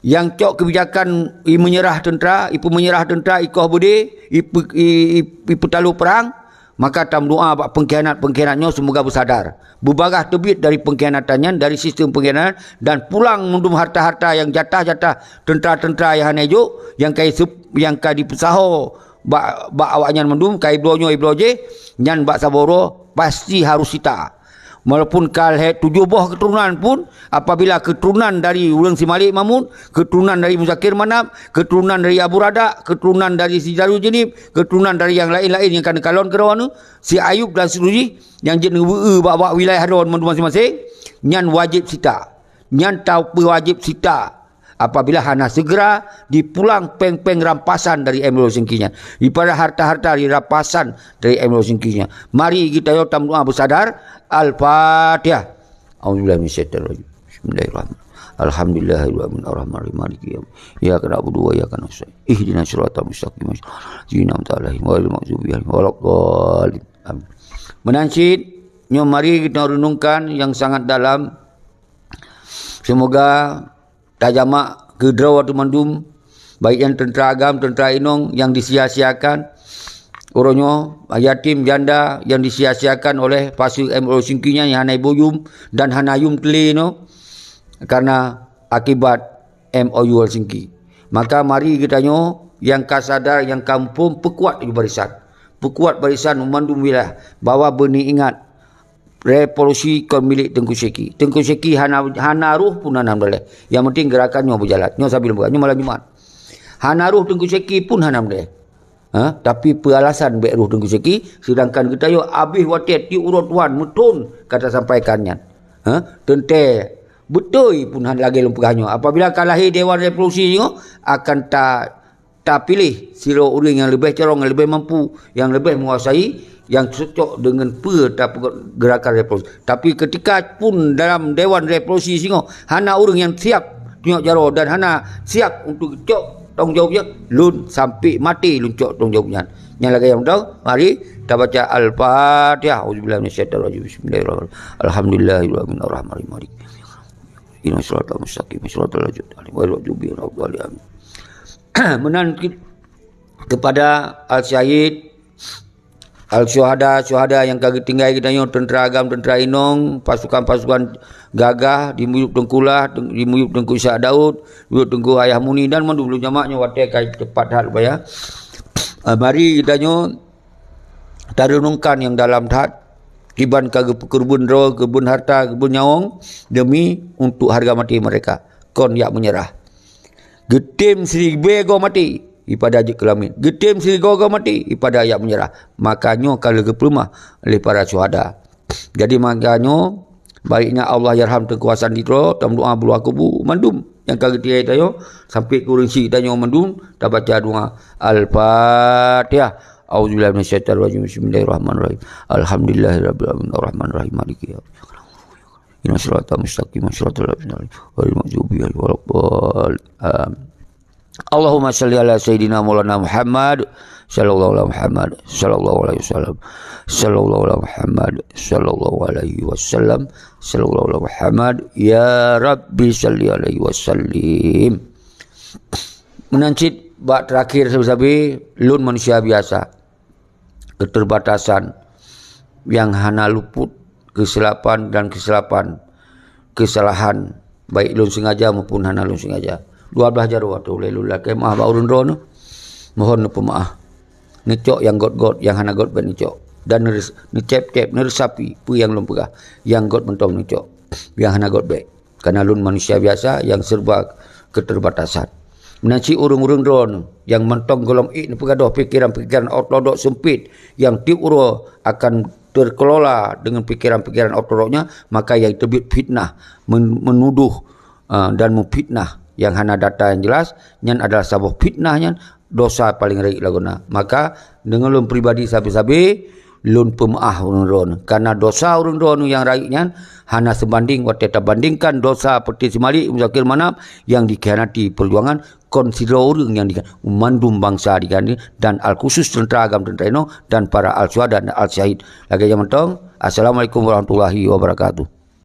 Nyang cok keubijakan i meunyeurah teuntra, i peumeunyeurah teuntra, i koh beudé, i peu-, i, i, i peutaloe prang, maka tameudoá bak pengkhianat-pengkhianat nyoe seumoga beusadar. Beubagaih teubiet dari pengkhianatan nyan, dari sistem pengkhianatan, dan pulang mandum harta-harta nyang jatah-jatah teuntra-teuntra nyang hana jok, nyang ka iseup-, nyang ka dipeusaho bak, bak awaknyan mandum, ka ibloe nyoe ibloe jéh, nyan bak saboh uroe pasti harôh sita. Walaupun ka lhée tujoh boh keuturonan pun, apabila keuturonan dari ureuëng si Malik Mahmud, keuturonan dari Muzakir Manaf, keuturonan dari Abu Radak, keuturonan dari si Darul Jeunib, keuturonan dari nyang laén-laén nyang ka neukalon keudroe nyoe, si Ayub dan seterusnya, nyang jeuet neubeu-eu bak, bak wilayah droe mandum maséng-maséng, nyan wajéb sita. Nyan tapeuwajéb sita. Apabila hana segera dipulang péng-péng rampasan dari M L O Singki nyan, daripada harta-harta di rampasan dari M L O Singki nyan. Mari geutanyoe tameudoá beusadar. Al-Fatihah. A'udzubillahi minasyaitonirrajim. Bismillahirrahmanirrahim. Alhamdulillahirabbil alamin. Arrahmanirrahim. Maliki yaum. Iyyaka na'budu wa iyyaka nasta'in. Ihdinas siratal mustaqim. Siratal ladzina an'amta 'alaihim ghairil maghdubi 'alaihim waladdallin. Amin. Meunan cit, nyoe mari kita renungkan yang sangat dalam. Semoga tajamak keudroe mandum, baik nyang teuntra agam, teuntra inong nyang disia-siakan. Uroe nyoe, yatim janda nyang disia-siakan oleh pasu M O U Singki nyan nyang hana buyum dan hana yum teulie nyoe karena akibat M O U Singki. Maka mari geutanyoe nyang ka sadar, nyang ka muphom, peukuat laju barisan. Peukuat barisan mandum wilayah bahwa beuneuingat revolusi kon milék Teungku Syeki. Teungku Syeki hana, hana roh pun hana meudaleh. Yang penting gerakan nyoe beujalan. Nyoe sabil buka, nyoe malam Jumat. Hana roh Teungku Syeki pun hana meudaleh. Ha? Tapi peue alasan bék roh Teungku Syeki, sedangkan geutanyoe abéh watée tiep uroe Tuhan meuthon ka tasampaikan nyan. Ha? Teuntée beutôi pun hana lagée lôn peugah nyoe. Apabila ka lahé Dewan Revolusi nyoe, akan ta tapiléh sidroe ureuëng nyang leubeh carông, nyang leubeh mampu, nyang leubeh menguasai, nyang cocok deungon peue tapeugét gerakan revolusi. Tapi keutika pun dalam Dewan Revolusi singoh hana ureuëng nyang siab tunyok jaroe dan hana siab untuk cok tanggung jaweueb nyan, lôn sampai maté lôn cok tanggung jaweueb nyan. Nyang lagée nyan beutôi, mari tabaca Al-Fatihah. Auzubillahi minasyaitonirrajim. Bismillahirrahmanirrahim. Alhamdulillahirabbil alamin. Arrahmanirrahim. Maliki yaumiddin. Ihdinas siratal mustaqim. Siratal ladzina an'amta 'alaihim ghairil maghdubi 'alaihim waladdallin. Amin. Meunan ki-, kepada al-syahid, al-syuhada, syuhada nyang ka geutinggai geutanyoe, teuntra agam, teuntra inong, pasukan-pasukan gagah, di miyueb Teungku Lah, di miyueb Teungku Ishak Daud, di miyueb Teungku Ayah Muni dan mandum lôn jamak nyoe watée ka teupat that rupaya. Ah, mari geutanyoe tarenungkan nyang dalam that, kiban ka geupeukeureubeuen droe, keureubeuen harta, keureubeuen nyawöng demi untuk hareuga maté mereka. Kon jak meunyeurah. Geutem siribée goe maté, ipada jeuet keu lamiet. Geutem sirigoe goe maté, ipada jak meunyeurah. Maka nyoe ka lheueh geupeuleumah lé para syuhada. Jadi maka nyoe, baiknya Allahyarham Teungku Hasan Ditro, tameudoá buluwa kubu mandum nyang ka geutinggai tanyoe, sampai keu ureuëng syik tanyoe mandum, tabaca doa Al-Fatihah. Auzubillahi minasyaitonirrajim. Bismillahirrahmanirrahim. Alhamdulillahirabbil alamin. Arrahmanirrahim. Maliki yaumiddin. Ihdinas siratal mustaqim, siratal ladzina an'amta 'alaihim ghairil maghdubi 'alaihim waladdallin. Amin. Allahumma shalli ala sayyidina maulana Muhammad, sallallahu ala Muhammad, sallallahu alaihi wasallam, sallallahu ala Muhammad, sallallahu alaihi wasallam, sallallahu ala Muhammad, ya Rabbi shalli alaihi wasallim. Meunan cit bak terakhir sabe-sabe, lôn manusia biasa. Keterbatasan nyang hana luput keusilapan dan keusilapan, keusalahan, baik lôn sengaja maupun hana lôn sengaja. Dua blaih jaroe ateueh ulée lôn lakée meu'ah bak ureuëng droeneuh. Mohon neupeumeu'ah. Neucok nyang göt-göt, nyang hana göt bék neucok. Dan neureus-, neucép-cép, neuresapi peue nyang lôn peugah. Nyang göt mantong neucok. Nyang hana göt bék. Karena lôn manusia biasa nyang serba keterbatasan. Meunan cit ureuëng-ureuëng droeneuh nyang mantong gohlom ék neupeugadôh pikeran-pikeran ortodok seumpit nyang tieb uroe akan teukelola deungon pikeran-pikeran ortodok nyan, maka nyang teubiet fitnah, men-, menuduh, ah, dan meufitnah nyang hana data nyang jelas, nyan adalah saboh fitnah nyan, dosa paleng rayeuk lagoena. Maka, deungon lôn pribadi sabe-sabe, lôn peumeu'ah ureuëng droeneuh. Karena dosa ureuëng droeneuh nyang rayeuk nyan hana seubandéng watée tabandéngkan dosa Peuté Si Malik Muzakir Manaf nyang dikhianati peujuangan kon sidroe ureuëng nyang dikhianati, mandum bansa dikhianati, dan al khusus teuntra agam teuntra inoe dan para al syuhada dan al syahid. Lagée nyan mantong, Assalamualaikum warahmatullahi wabarakatuh.